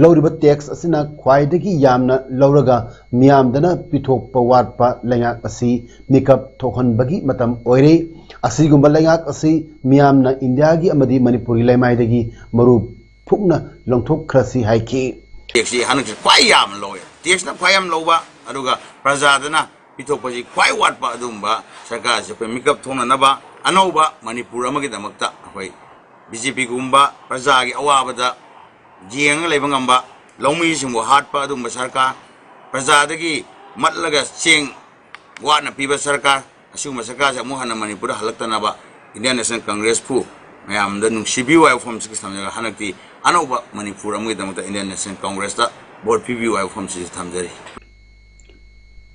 ꯂꯧꯔꯤꯕ tax ꯑꯁꯤꯅ ꯈ꯭ꯋꯥꯏꯗꯒꯤ ꯌꯥꯝꯅ ꯂꯧꯔꯒ ꯃꯤꯌꯥꯝꯗꯅ ꯄꯤꯊꯣꯛꯄ ꯋꯥꯠꯄ ꯂꯩꯉꯥꯛ ꯑꯁꯤ ꯃꯤꯀꯞ ꯊꯣꯛꯍꯟꯕꯒꯤ ꯃꯇꯝ ꯑꯣꯏꯔꯦ꯫ ꯑꯁꯤꯒꯨꯝꯕ ꯂꯩꯉꯥꯛ ꯑꯁꯤ ꯃꯤꯌꯥꯝꯅ ꯏꯟꯗꯤꯌꯥꯒꯤ ꯑꯃꯗꯤ ꯃꯅꯤꯄꯨꯔꯒꯤ ꯂꯩꯃꯥꯏꯗꯒꯤ ꯃꯔꯨ ꯐꯨꯛꯅ ꯂꯧꯊꯣꯛꯈ꯭ꯔꯁꯤ ꯍꯥꯏꯈꯤ꯫ Taxꯁꯤ ꯍꯟꯗꯛꯁꯤ ꯈ꯭ꯋꯥꯏ ꯌꯥꯝꯅ ꯂꯧꯋꯦ꯫ Taxꯅ ꯈ꯭ꯋꯥꯏ ꯌꯥꯝ ꯂꯧꯕ, ꯑꯗꯨꯒ ꯄ꯭ꯔꯖꯥꯗꯅ ꯄꯤꯊꯣꯛꯄꯁꯤ ꯈ꯭ꯋꯥꯏ ꯋꯥꯠꯄ ꯑꯗꯨꯒꯨꯝꯕ ꯁꯔꯀꯥꯔꯁꯤ ꯑꯩꯈꯣꯏ ꯃꯤꯀꯞ ꯊꯣꯛꯅꯅꯕ ꯑꯅꯧꯕ ꯃꯅꯤꯄꯨꯔ ꯑꯃꯒꯤꯗꯃꯛꯇ ꯑꯩꯈꯣꯏ BJPꯒꯨꯝꯕ ꯄ꯭ꯔꯖꯥꯒꯤ ꯑꯋꯥꯕꯗ ꯌꯦꯡꯉꯒ ꯂꯩꯕ ꯉꯝꯕ, ꯂꯧꯃꯤꯁꯤꯡꯕꯨ ꯍꯥꯠꯄ ꯑꯗꯨꯒꯨꯝꯕ ꯁꯔꯀꯥꯔ, ꯄ꯭ꯔꯖꯥꯗꯒꯤ ꯃꯠꯂꯒ ꯆꯦꯡ ꯋꯥꯠꯅ ꯄꯤꯕ ꯁꯔꯀꯥꯔ, ꯑꯁꯤꯒꯨꯝꯕ ꯁꯔꯀꯥꯔꯁꯦ ꯑꯃꯨꯛ ꯍꯟꯅ ꯃꯅꯤꯄꯨꯔꯗ ꯍꯜꯂꯛꯇꯅꯕ Indian National Congressꯄꯨ ꯃꯌꯥꯝꯗ ꯅꯨꯡꯁꯤꯕꯤꯌꯨ ꯍꯥꯏꯕ ꯋꯥꯐꯝꯁꯤꯒ ꯊꯝꯖꯔꯒ ꯍꯟꯗꯛꯇꯤ ꯑꯅꯧꯕ ꯃꯅꯤꯄꯨꯔ ꯑꯃꯒꯤꯗꯃꯛꯇ Indian National Congressꯇ vote ꯄꯤꯕꯤꯌꯨ ꯍꯥꯏꯕ ꯋꯥꯐꯝꯁꯤꯁꯨ ꯊꯝꯖꯔꯤ꯫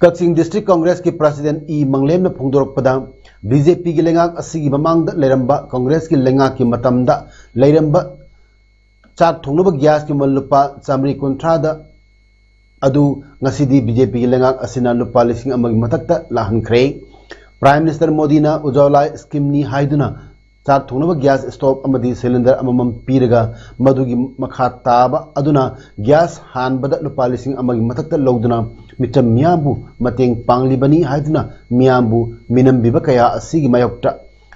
ꯀꯛꯆꯤꯡ District Congressꯀꯤ President ꯏ ꯃꯪꯂꯦꯝꯅ ꯐꯣꯡꯗꯣꯔꯛꯄꯗ, BJPꯒꯤ ꯂꯩꯉꯥꯛ ꯑꯁꯤꯒꯤ ꯃꯃꯥꯡꯗ ꯂꯩꯔꯝꯕ Congressꯀꯤ ꯂꯩꯉꯥꯛꯀꯤ ꯃꯇꯝꯗ ꯂꯩꯔꯝꯕ ꯆꯥꯛ ꯊꯣꯡꯅꯕ gasꯀꯤ ꯃꯃꯜ ꯂꯨꯄꯥ ꯆꯥꯃꯔꯤ ꯀꯨꯟꯊ꯭ꯔꯥꯗ ꯑꯗꯨ ꯉꯁꯤꯗꯤ BJPꯒꯤ ꯂꯩꯉꯥꯛ ꯑꯁꯤꯅ ꯂꯨꯄꯥ ꯂꯤꯁꯤꯡ ꯑꯃꯒꯤ ꯃꯊꯛꯇ ꯂꯥꯛꯍꯟꯈ꯭ꯔꯦ꯫ Prime Minister ꯃꯣꯗꯤꯅ Ujjwala schemeꯅꯤ ꯍꯥꯏꯗꯨꯅ ꯆꯥꯛ ꯊꯣꯡꯅꯕ gas stove ꯑꯃꯗꯤ cylinder ꯑꯃꯃꯝ ꯄꯤꯔꯒ, ꯃꯗꯨꯒꯤ ꯃꯈꯥ ꯇꯥꯕ ꯑꯗꯨꯅ gas ꯍꯥꯟꯕꯗ ꯂꯨꯄꯥ ꯂꯤꯁꯤꯡ ꯑꯃꯒꯤ ꯃꯊꯛꯇ ꯂꯧꯗꯨꯅ ꯃꯤꯆꯝ ꯃꯤꯌꯥꯝꯕꯨ ꯃꯇꯦꯡ ꯄꯥꯡꯂꯤꯕꯅꯤ ꯍꯥꯏꯗꯨꯅ ꯃꯤꯌꯥꯝꯕꯨ ꯃꯤꯅꯝꯕꯤꯕ ꯀꯌꯥ ꯑꯁꯤꯒꯤ ꯃꯥꯌꯣꯛꯇ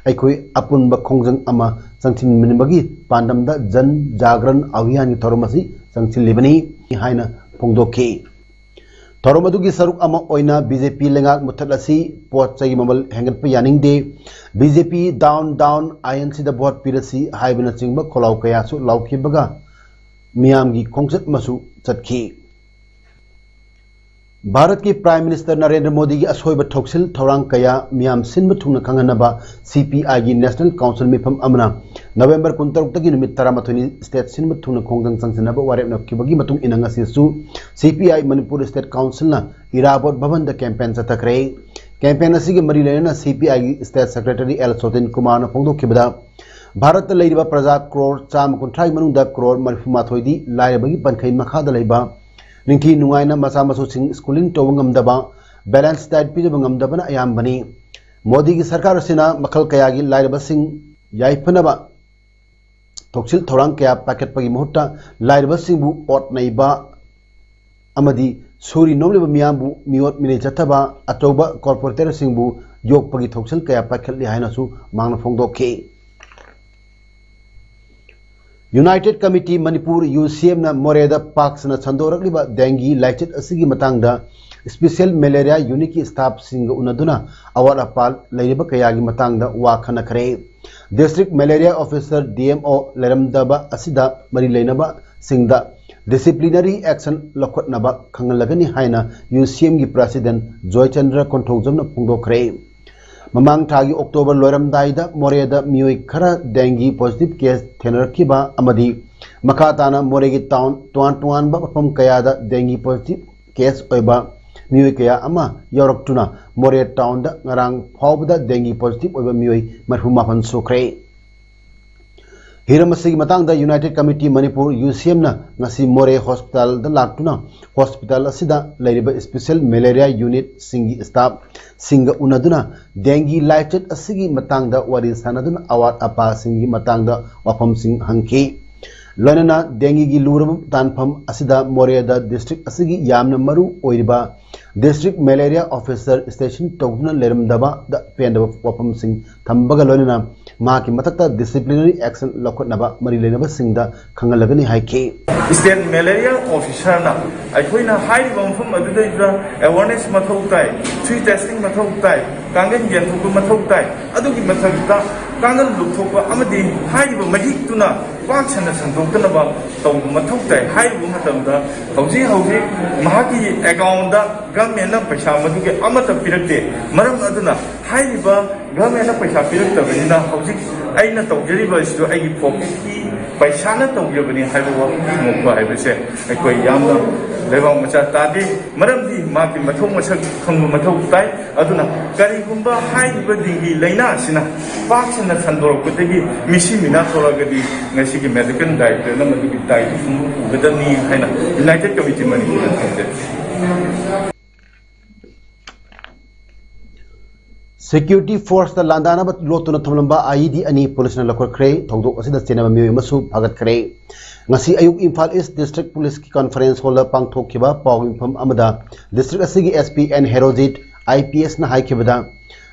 ꯑꯩꯈꯣꯏ ꯑꯄꯨꯟꯕ ꯈꯣꯡꯖꯪ ꯑꯃ ꯆꯪꯁꯤꯟꯃꯤꯟꯅꯕꯒꯤ ꯄꯥꯟꯗꯝꯗ ꯖꯟ ꯖꯥꯒ꯭ꯔꯟ ꯑꯚꯤꯌꯥꯟꯒꯤ ꯊꯧꯔꯝ ꯑꯁꯤ ꯆꯪꯁꯤꯜꯂꯤꯕꯅꯤ ꯍꯥꯏꯅ ꯐꯣꯡꯗꯣꯛꯈꯤ꯫ ꯊꯧꯔꯝ ꯑꯗꯨꯒꯤ ꯁꯔꯨꯛ ꯑꯃ ꯑꯣꯏꯅ BJP ꯂꯩꯉꯥꯛ ꯃꯨꯊꯠꯂꯁꯤ, ꯄꯣꯠ ꯆꯩꯒꯤ ꯃꯃꯜ ꯍꯦꯟꯒꯠꯄ ꯌꯥꯅꯤꯡꯗꯦ, BJP down down, I N ꯁꯤꯗ ꯚꯣꯠ ꯄꯤꯔꯁꯤ ꯍꯥꯏꯕꯅꯆꯤꯡꯕ ꯈꯣꯜꯂꯥꯎ ꯀꯌꯥꯁꯨ ꯂꯥꯎꯈꯤꯕꯒ ꯃꯤꯌꯥꯝꯒꯤ ꯈꯣꯡꯆꯠ ꯑꯃꯁꯨ ꯆꯠꯈꯤ꯫ ꯚꯥꯔꯠꯀꯤ Prime Minister ꯅꯔꯦꯟꯗ꯭ꯔ ꯃꯣꯗꯤꯒꯤ ꯑꯁꯣꯏꯕ ꯊꯧꯁꯤꯜ ꯊꯧꯔꯥꯡ ꯀꯌꯥ ꯃꯤꯌꯥꯝ ꯁꯤꯟꯕ ꯊꯨꯡꯅ ꯈꯪꯍꯟꯅꯕ CPIꯒꯤ National Council ꯃꯤꯐꯝ ꯑꯃꯅ November ꯀꯨꯟꯇꯔꯨꯛꯇꯒꯤ ꯅꯨꯃꯤꯠ ꯇꯔꯥꯃꯥꯊꯣꯏꯅꯤ state ꯁꯤꯟꯕ ꯊꯨꯡꯅ ꯈꯣꯡꯖꯪ ꯆꯪꯁꯤꯟꯅꯕ ꯋꯥꯔꯦꯞ ꯂꯧꯈꯤꯕꯒꯤ ꯃꯇꯨꯡ ꯏꯟꯅ ꯉꯁꯤꯁꯨ CPI ꯃꯅꯤꯄꯨꯔ State Councilꯅ ꯏꯔꯥꯕꯣꯠ ꯚꯕꯟꯗ campaign ꯆꯠꯊꯈ꯭ꯔꯦ꯫ Campaign ꯑꯁꯤꯒꯤ ꯃꯔꯤ ꯂꯩꯅꯅ CPIꯒꯤ State Secretary ꯑꯦꯜ ꯁꯣꯇꯤꯟ ꯀꯨꯃꯥꯔꯅ ꯐꯣꯡꯗꯣꯛꯈꯤꯕꯗ, ꯚꯥꯔꯠꯇ ꯂꯩꯔꯤꯕ ꯄ꯭ꯔꯖꯥ ꯀ꯭ꯔꯣꯔ ꯆꯥꯝꯃ ꯀꯨꯟꯊ꯭ꯔꯥꯒꯤ ꯃꯅꯨꯡꯗ ꯀ꯭ꯔꯣꯔ ꯃꯔꯤꯐꯨ ꯃꯥꯊꯣꯏꯗꯤ ꯂꯥꯏꯔꯕꯒꯤ ꯄꯟꯈꯩ ꯃꯈꯥꯗ ꯂꯩꯕ, ꯅꯤꯡꯊꯤ ꯅꯨꯡꯉꯥꯏꯅ ꯃꯆꯥ ꯃꯁꯨꯁꯤꯡ schooling ꯇꯧꯕ ꯉꯝꯗꯕ, balance diet ꯄꯤꯖꯕ ꯉꯝꯗꯕꯅ ꯑꯌꯥꯝꯕꯅꯤ꯫ ꯃꯣꯗꯤꯒꯤ ꯁꯔꯀꯥꯔ ꯑꯁꯤꯅ ꯃꯈꯜ ꯀꯌꯥꯒꯤ ꯂꯥꯏꯔꯕꯁꯤꯡ ꯌꯥꯏꯐꯅꯕ ꯊꯧꯁꯤꯜ ꯊꯧꯔꯥꯡ ꯀꯌꯥ ꯄꯥꯏꯈꯠꯄꯒꯤ ꯃꯍꯨꯠꯇ ꯂꯥꯏꯔꯕꯁꯤꯡꯕꯨ ꯑꯣꯠ ꯅꯩꯕ ꯑꯃꯗꯤ ꯁꯨꯔꯤ ꯅꯣꯝꯂꯤꯕ ꯃꯤꯌꯥꯝꯕꯨ ꯃꯤꯑꯣꯠ ꯃꯤꯅꯩ ꯆꯠꯊꯕ, ꯑꯆꯧꯕ corporatorꯁꯤꯡꯕꯨ ꯌꯣꯛꯄꯒꯤ ꯊꯧꯁꯤꯜ ꯀꯌꯥ ꯄꯥꯏꯈꯠꯂꯤ ꯍꯥꯏꯅꯁꯨ ꯃꯍꯥꯛꯅ ꯐꯣꯡꯗꯣꯛꯈꯤ꯫ United Committee Manipur, UCMꯅ ꯃꯣꯔꯦꯗ ꯄꯥꯛ ꯁꯟꯅ ꯁꯟꯗꯣꯔꯛꯂꯤꯕ dengue ꯂꯥꯏꯆꯠ ꯑꯁꯤꯒꯤ ꯃꯇꯥꯡꯗ Special Malaria Unitꯀꯤ staffꯁꯤꯡꯒ ꯎꯅꯗꯨꯅ ꯑꯋꯥꯠ ꯑꯄꯥ ꯂꯩꯔꯤꯕ ꯀꯌꯥꯒꯤ ꯃꯇꯥꯡꯗ ꯋꯥ ꯈꯟꯅꯈ꯭ꯔꯦ꯫ District Malaria Officer, DMO, ꯂꯩꯔꯝꯗꯕ ꯑꯁꯤꯗ ꯃꯔꯤ ꯂꯩꯅꯕꯁꯤꯡꯗ disciplinary action ꯂꯧꯈꯠꯅꯕ ꯈꯪꯍꯜꯂꯒꯅꯤ ꯍꯥꯏꯅ UCMꯒꯤ President ꯖꯣꯏꯆꯟꯗ꯭ꯔ ꯀꯣꯟꯊꯧꯖꯝꯅ ꯐꯣꯡꯗꯣꯛꯈ꯭ꯔꯦ꯫ ꯃꯃꯥꯡ ꯊꯥꯒꯤ October ꯂꯣꯏꯔꯝꯗꯥꯏꯗ ꯃꯣꯔꯦꯗ ꯃꯤꯑꯣꯏ ꯈꯔ dengue positive case ꯊꯦꯡꯅꯔꯛꯈꯤꯕ ꯑꯃꯗꯤ ꯃꯈꯥ ꯇꯥꯅ ꯃꯣꯔꯦꯒꯤ town ꯇꯣꯉꯥꯟ ꯇꯣꯉꯥꯟꯕ ꯃꯐꯝ ꯀꯌꯥꯗ dengue positive case ꯑꯣꯏꯕ ꯃꯤꯑꯣꯏ ꯀꯌꯥ ꯑꯃ ꯌꯥꯎꯔꯛꯇꯨꯅ ꯃꯣꯔꯦ townꯗ ꯉꯔꯥꯡ ꯐꯥꯎꯕꯗ dengue positive ꯑꯣꯏꯕ ꯃꯤꯑꯣꯏ ꯃꯔꯤꯐꯨ ꯃꯥꯄꯟ ꯁꯨꯈ꯭ꯔꯦ꯫ ꯍꯤꯔꯝ ꯑꯁꯤꯒꯤ ꯃꯇꯥꯡꯗ United Committee Manipur, UCM, ꯅ ꯉꯁꯤ ꯃꯣꯔꯦ ꯍꯣꯁꯄꯤꯇꯥꯜꯗ ꯂꯥꯛꯇꯨꯅ ꯍꯣꯁꯄꯤꯇꯥꯜ ꯑꯁꯤꯗ ꯂꯩꯔꯤꯕ special malaria unit ꯁꯤꯡꯒꯤ staff ꯁꯤꯡꯒ ꯎꯅꯗꯨꯅ dengue ꯂꯥꯏꯆꯠ ꯑꯁꯤꯒꯤ ꯃꯇꯥꯡꯗ ꯋꯥꯔꯤ ꯁꯥꯟꯅꯗꯨꯅ ꯑꯋꯥꯠ ꯑꯄꯥꯁꯤꯡꯒꯤ ꯃꯇꯥꯡꯗ ꯋꯥꯐꯝꯁꯤꯡ ꯍꯪꯈꯤ꯫ ꯂꯣꯏꯅꯅ dengue ꯒꯤ ꯂꯨꯔꯕ ꯇꯥꯟꯐꯝ ꯑꯁꯤꯗ ꯃꯣꯔꯦꯗ district ꯑꯁꯤꯒꯤ ꯌꯥꯝꯅ ꯃꯔꯨ ꯑꯣꯏꯔꯤꯕ district malaria officer station ꯇꯧꯗꯨꯅ ꯂꯩꯔꯝꯗꯕꯗ ꯄꯦꯟꯗꯕ ꯋꯥꯐꯝꯁꯤꯡ ꯊꯝꯕꯒ ꯂꯣꯏꯅꯅ ꯃꯍꯥꯛꯀꯤ ꯃꯊꯛꯇ disciplinary action ꯂꯧꯈꯠꯅꯕ ꯃꯔꯤ ꯂꯩꯅꯕꯁꯤꯡꯗ ꯈꯪꯍꯜꯂꯒꯅꯤ ꯍꯥꯏꯈꯤ꯫ State malaria officer ꯅ ꯑꯩꯈꯣꯏꯅ ꯍꯥꯏꯔꯤꯕ ꯃꯐꯝ ꯑꯗꯨꯗꯩꯗ awareness ꯃꯊꯧ ꯇꯥꯏ, free testing ꯃꯊꯧ ꯇꯥꯏ, ꯀꯥꯡꯈꯟ ꯌꯦꯟꯊꯣꯛꯄ ꯃꯊꯧ ꯇꯥꯏ, ꯑꯗꯨꯒꯤ ꯃꯊꯛꯇ ꯀꯥꯡꯈꯟ ꯂꯨꯞꯊꯣꯛꯄ ꯑꯃꯗꯤ ꯍꯥꯏꯔꯤꯕ ꯃꯍꯤꯛꯇꯨꯅ ꯄꯥꯛ ꯁꯟꯅ ꯁꯟꯗꯣꯛꯇꯅꯕ ꯇꯧꯕ ꯃꯊꯧ ꯇꯥꯏ꯫ ꯍꯥꯏꯔꯤꯕ ꯃꯇꯝꯗ ꯍꯧꯖꯤꯛ ꯍꯧꯖꯤꯛ ꯃꯍꯥꯛꯀꯤ account ꯗ government ꯅ ꯄꯩꯁꯥ ꯃꯗꯨꯒꯤ ꯑꯃꯠꯇ ꯄꯤꯔꯛꯇꯦ꯫ ꯃꯔꯝ ꯑꯗꯨꯅ ꯍꯥꯏꯔꯤꯕ government ꯅ ꯄꯩꯁꯥ ꯄꯤꯔꯛꯇꯕꯅꯤꯅ ꯍꯧꯖꯤꯛ ꯑꯩꯅ ꯇꯧꯖꯔꯤꯕ ꯑꯁꯤꯁꯨ ꯑꯩꯒꯤ pocket ꯀꯤ ꯄꯩꯁꯥꯅ ꯇꯧꯖꯕꯅꯤ ꯍꯥꯏꯕ ꯋꯥꯐꯝ ꯈꯪꯂꯛꯄ ꯍꯥꯏꯕꯁꯦ ꯑꯩꯈꯣꯏ ꯌꯥꯝꯅ ꯂꯩꯕꯥꯛ ꯃꯆꯥ ꯇꯥꯗꯦ꯫ ꯃꯔꯝꯗꯤ ꯃꯥꯒꯤ ꯃꯊꯧ ꯃꯁꯛ ꯈꯪꯕ ꯃꯊꯧ ꯇꯥꯏ꯫ ꯑꯗꯨꯅ ꯀꯔꯤꯒꯨꯝꯕ ꯍꯥꯏꯔꯤꯕ dengue ꯂꯥꯏꯅꯥ ꯑꯁꯤꯅ ꯄꯥꯛ ꯁꯟꯅ ꯁꯟꯗꯣꯔꯛꯄꯗꯒꯤ ꯃꯤꯁꯤ ꯃꯤꯅꯥ ꯊꯣꯛꯂꯛꯑꯒꯗꯤ ꯉꯁꯤꯒꯤ medical director ꯅ ꯃꯗꯨꯒꯤ ꯗꯥꯏꯇꯨ ꯄꯨꯒꯗꯕꯅꯤ ꯍꯥꯏꯅ United Committee ꯃꯅꯤꯄꯨꯔꯗ ꯊꯝꯖꯔꯤ꯫ Security force ꯇ ꯂꯥꯟꯗꯥꯅꯕ ꯂꯣꯠꯇꯨꯅ ꯊꯝꯂꯝꯕ IED ꯑꯅꯤ ꯄꯨꯂꯤꯁꯅ ꯂꯧꯈꯠꯈ꯭ꯔꯦ꯫ ꯊꯧꯗꯣꯛ ꯑꯁꯤꯗ ꯆꯦꯟꯅꯕ ꯃꯤꯑꯣꯏ ꯑꯃꯁꯨ ꯐꯥꯒꯠꯈ꯭ꯔꯦ꯫ ꯉꯁꯤ ꯑꯌꯨꯛ ꯏꯝꯐꯥꯜ East District Police ꯀꯤ conference hall ꯗ ꯄꯥꯡꯊꯣꯛꯈꯤꯕ ꯄꯥꯎ ꯃꯤꯐꯝ ꯑꯃꯗ district ꯑꯁꯤꯒꯤ SP N ꯍꯦꯔꯣꯖꯤꯠ, IPS ꯅ ꯍꯥꯏꯈꯤꯕꯗ,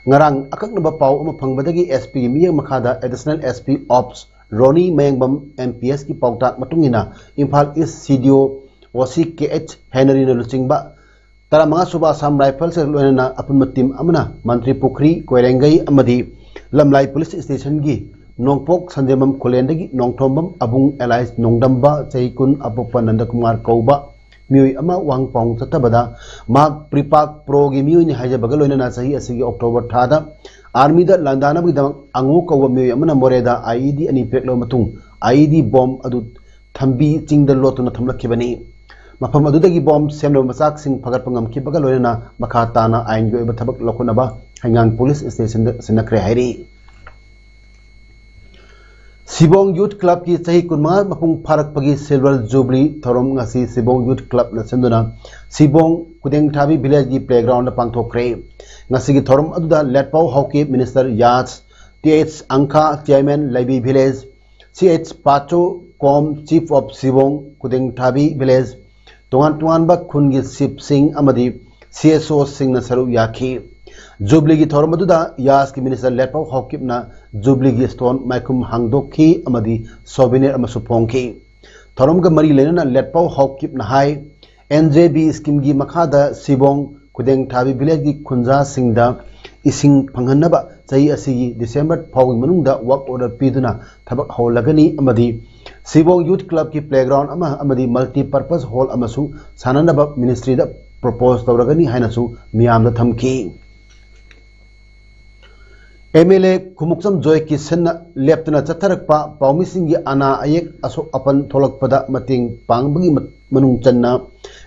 ꯉꯔꯥꯡ ꯑꯀꯛꯅꯕ ꯄꯥꯎ ꯑꯃ ꯐꯪꯕꯗꯒꯤ SP ꯒꯤ ꯃꯤꯠꯌꯦꯡ ꯃꯈꯥꯗ Additional SP Ops ꯔꯣꯅꯤ ꯃꯌꯦꯡꯕꯝ, MPS ꯀꯤ ꯄꯥꯎꯇꯥꯛ ꯃꯇꯨꯡ ꯏꯟꯅ Imphal East CDO OC KH ꯍꯦꯅꯔꯤꯅ ꯂꯨꯆꯤꯡꯕ ꯇꯔꯥꯃꯉꯥ ꯁꯨꯕ Assam Rifles ꯀ ꯂꯣꯏꯅꯅ ꯑꯄꯨꯟꯕ team ꯑꯃꯅ ꯃꯟꯇ꯭ꯔꯤ ꯄꯨꯈ꯭ꯔꯤ, ꯀꯣꯏꯔꯦꯡꯒꯩ ꯑꯃꯗꯤ ꯂꯝꯂꯥꯏ police station ꯒꯤ ꯅꯣꯡꯄꯣꯛ ꯁꯟꯖꯦꯝꯕꯝ ꯈꯨꯂꯦꯟꯗꯒꯤ ꯅꯣꯡꯊꯣꯝꯕꯝ ꯑꯕꯨꯡ alias ꯅꯣꯡꯗꯝꯕ, ꯆꯍꯤ ꯀꯨꯟ, ꯑꯄꯣꯛꯄ ꯅꯟꯗꯀꯨꯃꯥꯔ ꯀꯧꯕ ꯃꯤꯑꯣꯏ ꯑꯃ ꯋꯥꯍꯪ ꯄꯥꯎꯍꯪ ꯆꯠꯊꯕꯗ ꯃꯍꯥꯛ PREPAK Pro ꯒꯤ ꯃꯤꯑꯣꯏꯅꯤ ꯍꯥꯏꯖꯕꯒ ꯂꯣꯏꯅꯅ ꯆꯍꯤ ꯑꯁꯤꯒꯤ October ꯊꯥꯗ army ꯗ ꯂꯥꯟꯗꯥꯅꯕꯒꯤꯗꯃꯛ ꯑꯉꯨ ꯀꯧꯕ ꯃꯤꯑꯣꯏ ꯑꯃꯅ ꯃꯣꯔꯦꯗ IED ꯑꯅꯤ ꯄꯤꯔꯛꯂꯕ ꯃꯇꯨꯡ IED bomb ꯑꯗꯨ ꯊꯝꯕꯤ ꯆꯤꯡꯗ ꯂꯣꯠꯇꯨꯅ ꯊꯝꯂꯛꯈꯤꯕꯅꯤ꯫ ꯃꯐꯝ ꯑꯗꯨꯗꯒꯤ bomb ꯁꯦꯝꯂꯕ ꯃꯆꯥꯛꯁꯤꯡ ꯐꯒꯠꯄ ꯉꯝꯈꯤꯕꯒ ꯂꯣꯏꯅꯅ ꯃꯈꯥ ꯇꯥꯅ ꯑꯥꯏꯟꯒꯤ ꯑꯣꯏꯕ ꯊꯕꯛ ꯂꯧꯈꯠꯅꯕ ꯍꯩꯉꯥꯡ police station ꯗ ꯁꯤꯟꯅꯈ꯭ꯔꯦ ꯍꯥꯏꯔꯤ꯫ ꯁꯤꯕꯣꯡ ꯌꯨꯠ ꯀ꯭ꯂꯕꯀꯤ ꯆꯍꯤ ꯀꯨꯟꯃꯉꯥ ꯃꯄꯨꯡ ꯐꯥꯔꯛꯄꯒꯤ ꯁꯤꯜꯚꯔ ꯖꯨꯕꯂꯤ ꯊꯧꯔꯝ ꯉꯁꯤ ꯁꯤꯕꯣꯡ ꯌꯨꯠ ꯀ꯭ꯂꯕꯅ ꯁꯤꯟꯗꯨꯅ ꯁꯤꯕꯣꯡ ꯈꯨꯗꯦꯡꯊꯥꯕꯤ ꯚꯤꯂꯦꯖꯀꯤ ꯄ꯭ꯂꯦꯒ꯭ꯔꯥꯎꯟꯗ ꯄꯥꯡꯊꯣꯛꯈ꯭ꯔꯦ꯫ ꯉꯁꯤꯒꯤ ꯊꯧꯔꯝ ꯑꯗꯨꯗ ꯂꯦꯠꯄꯥꯎ ꯍꯥꯎꯀꯤꯞ, ꯃꯤꯅꯤꯁꯇꯔ ꯌꯥꯁ, T H Angkha, chairman Leibi village, C H Pacho Kom, chief of Sibong Khudengthabi village, ꯇꯣꯉꯥꯟ ꯇꯣꯉꯥꯟꯕ ꯈꯨꯟꯒꯤ ꯆꯤꯐꯁꯤꯡ ꯑꯃꯗꯤ ꯁꯤ ꯑꯦꯁ ꯑꯣꯁꯤꯡꯅ ꯁꯔꯨꯛ ꯌꯥꯈꯤ꯫ ꯖꯨꯕꯂꯤꯒꯤ ꯊꯧꯔꯝ ꯑꯗꯨꯗ ꯌꯥꯁꯀꯤ ꯃꯤꯅꯤꯁꯇꯔ ꯂꯦꯠꯄꯥꯎ ꯍꯥꯎꯀꯤꯞꯅ ꯖꯨꯕꯂꯤꯒꯤ ꯁ꯭ꯇꯣꯟ ꯃꯥꯏꯈꯨꯝ ꯍꯥꯡꯗꯣꯛꯈꯤ ꯑꯃꯗꯤ ꯁꯣꯚꯦꯅꯤꯌꯔ ꯑꯃꯁꯨ ꯐꯣꯡꯈꯤ꯫ ꯊꯧꯔꯝꯒ ꯃꯔꯤ ꯂꯩꯅꯅ ꯂꯦꯠꯄꯥꯎ ꯍꯥꯎꯀꯤꯞꯅ ꯍꯥꯏ, ꯑꯦꯟ ꯖꯦ ꯕꯤ ꯁ꯭ꯀꯤꯝꯒꯤ ꯃꯈꯥꯗ ꯁꯤꯕꯣꯡ ꯈꯨꯗꯦꯡꯊꯥꯕꯤ ꯚꯤꯂꯦꯖꯀꯤ ꯈꯨꯟꯖꯥꯁꯤꯡꯗ ꯏꯁꯤꯡ ꯐꯪꯍꯟꯅꯕ ꯆꯍꯤ ꯑꯁꯤꯒꯤ ꯗꯤꯁꯦꯝꯕꯔ ꯐꯥꯎꯒꯤ ꯃꯅꯨꯡꯗ ꯋꯥꯔꯛ ꯑꯣꯔꯗꯔ ꯄꯤꯗꯨꯅ ꯊꯕꯛ ꯍꯧꯍꯜꯂꯒꯅꯤ ꯑꯃꯗꯤ ꯁꯤꯕꯣꯡ ꯌꯨꯠ ꯀ꯭ꯂꯕꯀꯤ ꯄ꯭ꯂꯦꯒ꯭ꯔꯥꯎꯟ ꯑꯃ ꯑꯃꯗꯤ ꯃꯜꯇꯤꯄꯔꯄꯁ ꯍꯣꯜ ꯑꯃꯁꯨ ꯁꯥꯟꯅꯅꯕ ꯃꯤꯅꯤꯁꯇ꯭ꯔꯤꯗ ꯄ꯭ꯔꯣꯄꯣꯖ ꯇꯧꯔꯒꯅꯤ ꯍꯥꯏꯅꯁꯨ ꯃꯤꯌꯥꯝꯗ ꯊꯝꯈꯤ꯫ ꯑꯦꯝ ꯑꯦꯜ ꯑꯦ ꯈꯨꯃꯨꯛꯆꯝ ꯖꯣꯏ ꯀꯤꯁꯟꯅ ꯂꯦꯞꯇꯅ ꯆꯠꯊꯔꯛꯄ ꯄꯥꯎꯃꯤꯁꯤꯡꯒꯤ ꯑꯅꯥ ꯑꯌꯦꯛ ꯑꯁꯣꯛ ꯑꯄꯟ ꯊꯣꯛꯂꯛꯄꯗ ꯃꯇꯦꯡ ꯄꯥꯡꯕꯒꯤ ꯃ-, ꯃꯅꯨꯡ ꯆꯟꯅ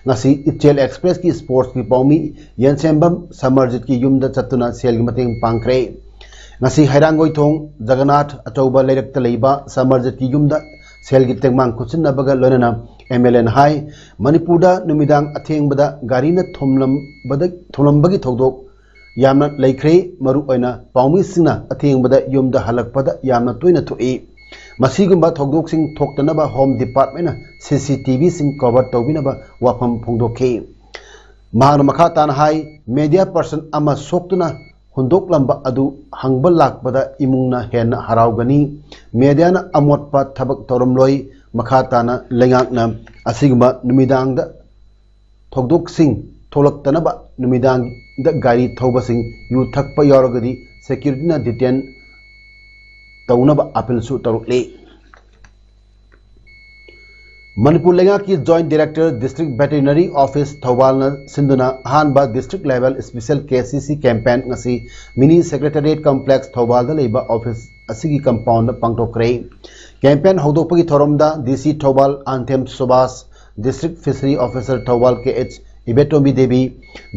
ꯉꯁꯤ ꯏꯆꯦꯜ ꯑꯦꯛꯁꯄ꯭ꯔꯦꯁꯀꯤ ꯁ꯭ꯄꯣꯔꯠꯁꯀꯤ ꯄꯥꯎꯃꯤ ꯌꯦꯟꯁꯦꯝꯕꯝ ꯁꯃꯔꯖꯤꯠꯀꯤ ꯌꯨꯝꯗ ꯆꯠꯇꯨꯅ ꯁꯦꯜꯒꯤ ꯃꯇꯦꯡ ꯄꯥꯡꯈ꯭ꯔꯦ꯫ ꯉꯁꯤ ꯍꯩꯔꯥꯡꯒꯣꯏꯊꯣꯡ ꯖꯒꯅꯥꯊ ꯑꯆꯧꯕ ꯂꯩꯔꯛꯇ ꯂꯩꯕ ꯁꯃꯔꯖꯤꯠꯀꯤ ꯌꯨꯝꯗ ꯁꯦꯜꯒꯤ ꯇꯦꯡꯕꯥꯡ ꯈꯨꯠꯁꯤꯟꯅꯕꯒ ꯂꯣꯏꯅꯅ ꯑꯦꯝ ꯑꯦꯜ ꯑꯦꯅ ꯍꯥꯏ, ꯃꯅꯤꯄꯨꯔꯗ ꯅꯨꯃꯤꯗꯥꯡ ꯑꯊꯦꯡꯕꯗ ꯒꯥꯔꯤꯅ ꯊꯣꯝꯂꯝꯕꯗ-, ꯊꯣꯝꯂꯝꯕꯒꯤ ꯊꯧꯗꯣꯛ ꯌꯥꯝꯅ ꯂꯩꯈ꯭ꯔꯦ꯫ ꯃꯔꯨꯑꯣꯏꯅ ꯄꯥꯎꯃꯤꯁꯤꯡꯅ ꯑꯊꯦꯡꯕꯗ ꯌꯨꯝꯗ ꯍꯜꯂꯛꯄꯗ ꯌꯥꯝꯅ ꯇꯣꯏꯅ ꯊꯣꯛꯏ꯫ ꯃꯁꯤꯒꯨꯝꯕ ꯊꯧꯗꯣꯛꯁꯤꯡ ꯊꯣꯛꯇꯅꯕ ꯍꯣꯝ ꯗꯤꯄꯥꯔꯠꯃꯦꯟꯅ ꯁꯤ ꯁꯤ ꯇꯤ ꯚꯤꯁꯤꯡ ꯀꯣꯚꯔ ꯇꯧꯕꯤꯅꯕ ꯋꯥꯐꯝ ꯐꯣꯡꯗꯣꯛꯈꯤ꯫ ꯃꯍꯥꯛꯅ ꯃꯈꯥ ꯇꯥꯅ ꯍꯥꯏ, ꯃꯦꯗꯤꯌꯥ ꯄꯔꯁꯟ ꯑꯃ ꯁꯣꯛꯇꯨꯅ ꯍꯨꯟꯗꯣꯛꯂꯝꯕ ꯑꯗꯨ ꯍꯪꯕ ꯂꯥꯛꯄꯗ ꯏꯃꯨꯡꯅ ꯍꯦꯟꯅ ꯍꯔꯥꯎꯒꯅꯤ꯫ ꯃꯦꯗꯤꯌꯥꯅ ꯑꯃꯣꯠꯄ ꯊꯕꯛ ꯇꯧꯔꯝꯂꯣꯏ꯫ ꯃꯈꯥ ꯇꯥꯅ ꯂꯩꯉꯥꯛꯅ ꯑꯁꯤꯒꯨꯝꯕ ꯅꯨꯃꯤꯗꯥꯡꯗ ꯊꯧꯗꯣꯛꯁꯤꯡ ꯊꯣꯛꯂꯛꯇꯅꯕ ꯅꯨꯃꯤꯗꯥꯡꯗ ꯒꯥꯔꯤ ꯊꯧꯕꯁꯤꯡ ꯌꯨ ꯊꯛꯄ ꯌꯥꯎꯔꯒꯗꯤ ꯁꯦꯀ꯭ꯌꯨꯔꯤꯇꯤꯅ ꯗꯤꯇꯦꯟ ꯇꯧꯅꯕ ꯑꯄꯤꯜꯁꯨ ꯇꯧꯔꯛꯂꯤ꯫ ꯃꯅꯤꯄꯨꯔ ꯂꯩꯉꯥꯛꯀꯤ joint director district veterinary office ꯊꯧꯕꯥꯜꯅ ꯁꯤꯟꯗꯨꯅ ꯑꯍꯥꯟꯕ district level special K C ꯁꯤ ꯀꯦꯝꯄꯦꯟ ꯉꯁꯤ ꯃꯤꯅꯤ ꯁꯦꯀ꯭ꯔꯦꯇꯔꯤꯌꯦꯠ ꯀꯝꯄ꯭ꯂꯦꯛꯁ ꯊꯧꯕꯥꯜꯗ ꯂꯩꯕ ꯑꯣꯐꯤꯁ ꯑꯁꯤꯒꯤ ꯀꯝꯄꯥꯎꯟꯗ ꯄꯥꯡꯊꯣꯛꯈ꯭ꯔꯦ꯫ ꯀꯦꯝꯄꯦꯟ ꯍꯧꯗꯣꯛꯄꯒꯤ ꯊꯧꯔꯝꯗ ꯗꯤ ꯁꯤ ꯊꯧꯕꯥꯜ ꯑꯟꯊꯦꯝ Subash, district fishery officer Thoubal K H Ibetombi Devi,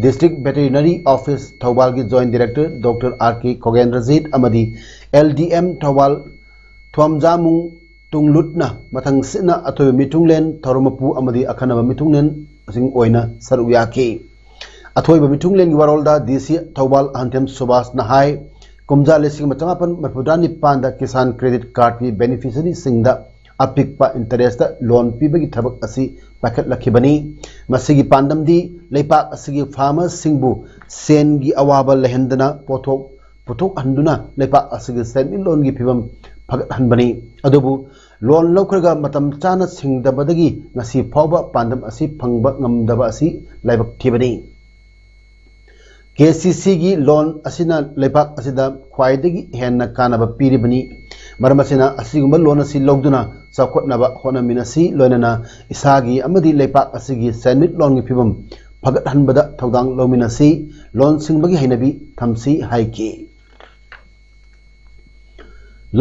district veterinary office ꯊꯧꯕꯥꯜꯒꯤ joint director doctor R K Khogendrajit ꯑꯃꯗꯤ ꯑꯦꯜ ꯗꯤ ꯑꯦꯝ ꯊꯧꯕꯥꯜ ꯊ꯭ꯋꯥꯝꯖꯥꯃꯨꯡ ꯇꯨꯡꯂꯨꯠꯅ ꯃꯊꯪꯁꯤꯠꯅ ꯑꯊꯣꯏꯕ ꯃꯤꯊꯨꯡꯂꯦꯟ, ꯊꯧꯔꯝ ꯃꯄꯨ ꯑꯃꯗꯤ ꯑꯈꯟꯅꯕ ꯃꯤꯊꯨꯡꯂꯦꯟꯁꯤꯡ ꯑꯣꯏꯅ ꯁꯔꯨꯛ ꯌꯥꯈꯤ꯫ ꯑꯊꯣꯏꯕ ꯃꯤꯊꯨꯡꯂꯦꯟꯒꯤ ꯋꯥꯔꯣꯜꯗ ꯗꯤ ꯁꯤ ꯊꯧꯕꯥꯜ ꯑꯍꯟꯊꯦꯝ ꯁꯨꯕꯥꯁꯅ ꯍꯥꯏ, ꯀꯨꯝꯖꯥ ꯂꯤꯁꯤꯡ ꯑꯃ ꯆꯃꯥꯄꯟ ꯃꯔꯤꯐꯨꯇꯔꯥ ꯅꯤꯄꯥꯟꯗ ꯀꯤꯁꯥꯟ ꯀ꯭ꯔꯦꯗꯤꯠ ꯀꯥꯔꯗꯀꯤ ꯕꯦꯅꯤꯐꯤꯁꯔꯤꯁꯤꯡꯗ ꯑꯄꯤꯛꯄ ꯏꯟꯇꯔꯦꯁꯇ ꯂꯣꯟ ꯄꯤꯕꯒꯤ ꯊꯕꯛ ꯑꯁꯤ ꯄꯥꯏꯈꯠꯂꯛꯈꯤꯕꯅꯤ꯫ ꯃꯁꯤꯒꯤ ꯄꯥꯟꯗꯝꯗꯤ ꯂꯩꯄꯥꯛ ꯑꯁꯤꯒꯤ ꯐꯥꯔꯃꯔꯁꯤꯡꯕꯨ ꯁꯦꯟꯒꯤ ꯑꯋꯥꯕ ꯂꯩꯍꯟꯗꯅ ꯄꯣꯠꯊꯣꯛ ꯄꯨꯊꯣꯛꯍꯟꯗꯨꯅ ꯂꯩꯄꯥꯛ ꯑꯁꯤꯒꯤ ꯁꯦꯟꯃꯤꯠꯂꯣꯟꯒꯤ ꯐꯤꯕꯝ ꯐꯒꯠꯍꯟꯕꯅꯤ꯫ ꯑꯗꯨꯕꯨ ꯂꯣꯟ ꯂꯧꯈ꯭ꯔꯒ ꯃꯇꯝ ꯆꯥꯅ ꯁꯤꯡꯗꯕꯗꯒꯤ ꯉꯁꯤ ꯐꯥꯎꯕ ꯄꯥꯟꯗꯝ ꯑꯁꯤ ꯐꯪꯕ ꯉꯝꯗꯕ ꯑꯁꯤ ꯂꯥꯏꯕꯛ ꯊꯤꯕꯅꯤ꯫ ꯀꯦ ꯁꯤ ꯁꯤꯒꯤ ꯂꯣꯟ ꯑꯁꯤꯅ ꯂꯩꯄꯥꯛ ꯑꯁꯤꯗ ꯈ꯭ꯋꯥꯏꯗꯒꯤ ꯍꯦꯟꯅ ꯀꯥꯟꯅꯕ ꯄꯤꯔꯤꯕꯅꯤ꯫ ꯃꯔꯝ ꯑꯁꯤꯅ ꯑꯁꯤꯒꯨꯝꯕ ꯂꯣꯟ ꯑꯁꯤ ꯂꯧꯗꯨꯅ ꯆꯥꯎꯈꯠꯅꯕ ꯍꯣꯠꯅꯃꯤꯟꯅꯁꯤ, ꯂꯣꯏꯅꯅ ꯏꯁꯥꯒꯤ ꯑꯃꯗꯤ ꯂꯩꯄꯥꯛ ꯑꯁꯤꯒꯤ ꯁꯦꯟꯃꯤꯠꯂꯣꯟꯒꯤ ꯐꯤꯕꯝ ꯐꯒꯠꯍꯟꯕꯗ ꯊꯧꯗꯥꯡ ꯂꯧꯃꯤꯟꯅꯁꯤ, ꯂꯣꯟ ꯁꯤꯡꯕꯒꯤ ꯍꯩꯅꯕꯤ ꯊꯝꯁꯤ ꯍꯥꯏꯈꯤ꯫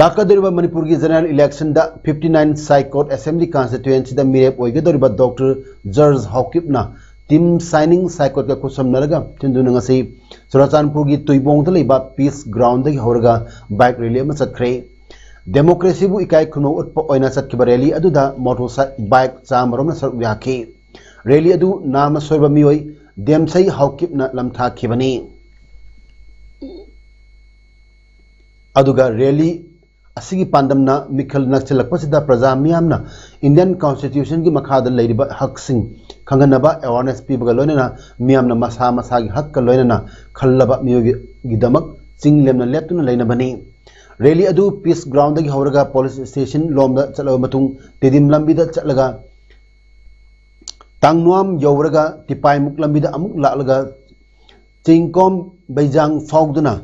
ꯂꯥꯛꯀꯗꯧꯔꯤꯕ ꯃꯅꯤꯄꯨꯔꯒꯤ ꯖꯦꯅꯔꯦꯜ ꯏꯂꯦꯛꯁꯟꯗ fifty nine ꯁꯥꯏꯀꯣꯠ ꯑꯦꯁꯦꯝꯕ꯭ꯂꯤ ꯀꯟꯁꯇꯤꯇ꯭ꯋꯦꯟꯁꯤꯗ ꯃꯤꯔꯦꯞ ꯑꯣꯏꯒꯗꯧꯔꯤꯕ ꯗꯣꯛꯇꯔ ꯖꯣꯔꯖ ꯍꯥꯎꯀꯤꯞꯅ ꯇꯤꯝ ꯁꯥꯏꯅꯤꯡ ꯁꯥꯏꯀꯣꯠꯀ ꯈꯨꯠꯁꯝꯅꯔꯒ ꯊꯤꯟꯗꯨꯅ ꯉꯁꯤ ꯆꯨꯔꯥꯆꯥꯟꯄꯨꯔꯒꯤ ꯇꯨꯏꯕꯣꯡꯗ ꯂꯩꯕ ꯄꯤꯁ ꯒ꯭ꯔꯥꯎꯟꯗꯒꯤ ꯍꯧꯔꯒ ꯕꯥꯏꯛ ꯔꯦꯂꯤ ꯑꯃ ꯆꯠꯈ꯭ꯔꯦ꯫ ꯗꯦꯃꯣꯀ꯭ꯔꯦꯁꯤꯕꯨ ꯏꯀꯥꯏ ꯈꯨꯝꯅꯕ ꯎꯠꯄ ꯑꯣꯏꯅ ꯆꯠꯈꯤꯕ ꯔꯦꯂꯤ ꯑꯗꯨꯗ ꯃꯣꯇꯣꯔ ꯁꯥꯏ-, ꯕꯥꯏꯛ ꯆꯥꯃꯔꯣꯝꯅ ꯁꯔꯨꯛ ꯌꯥꯈꯤ꯫ ꯔꯦꯂꯤ ꯑꯗꯨ ꯅꯥꯝꯃ ꯁꯣꯏꯕ ꯃꯤꯑꯣꯏ ꯗꯦꯝꯁꯩ ꯍꯥꯎꯀꯤꯞꯅ ꯂꯝꯊꯥꯈꯤꯕꯅꯤ꯫ ꯑꯗꯨꯒ ꯔꯦꯂꯤ ꯑꯁꯤꯒꯤ ꯄꯥꯟꯗꯝꯅ ꯃꯤꯈꯜ ꯅꯛꯁꯤꯜꯂꯛꯄꯁꯤꯗ ꯄ꯭ꯔꯖꯥ ꯃꯤꯌꯥꯝꯅ ꯏꯟꯗꯤꯌꯟ ꯀꯟꯁꯇꯤꯇ꯭ꯌꯨꯁꯟꯒꯤ ꯃꯈꯥꯗ ꯂꯩꯔꯤꯕ ꯍꯛꯁꯤꯡ ꯈꯪꯍꯟꯅꯕ ꯑꯦꯋꯥꯔꯅꯦꯁ ꯄꯤꯕꯒ ꯂꯣꯏꯅꯅ ꯃꯤꯌꯥꯝꯅ ꯃꯁꯥ ꯃꯁꯥꯒꯤ ꯍꯛꯀ ꯂꯣꯏꯅꯅ ꯈꯜꯂꯕ ꯃꯤꯑꯣꯏꯒꯤꯗꯃꯛ ꯆꯤꯡ ꯂꯦꯝꯅ ꯂꯦꯞꯇꯨꯅ ꯂꯩꯅꯕꯅꯤ꯫ ꯔꯦꯂꯤ ꯑꯗꯨ ꯄꯤꯁ ꯒ꯭ꯔꯥꯎꯟꯗꯒꯤ ꯍꯧꯔꯒ ꯄꯨꯂꯤꯁ ꯁ꯭ꯇꯦꯁꯟ ꯂꯣꯝꯗ ꯆꯠꯂꯕ ꯃꯇꯨꯡ ꯇꯤꯗꯤꯝ ꯂꯝꯕꯤꯗ ꯆꯠꯂꯒ ꯇꯥꯡꯅꯨꯌꯥꯝ ꯌꯧꯔꯒ ꯇꯤꯄꯥꯏꯃꯨꯛ ꯂꯝꯕꯤꯗ ꯑꯃꯨꯛ ꯂꯥꯛꯂꯒ ꯆꯤꯡꯀꯣꯝ ꯕꯩꯖꯥꯡ ꯐꯥꯎꯗꯨꯅ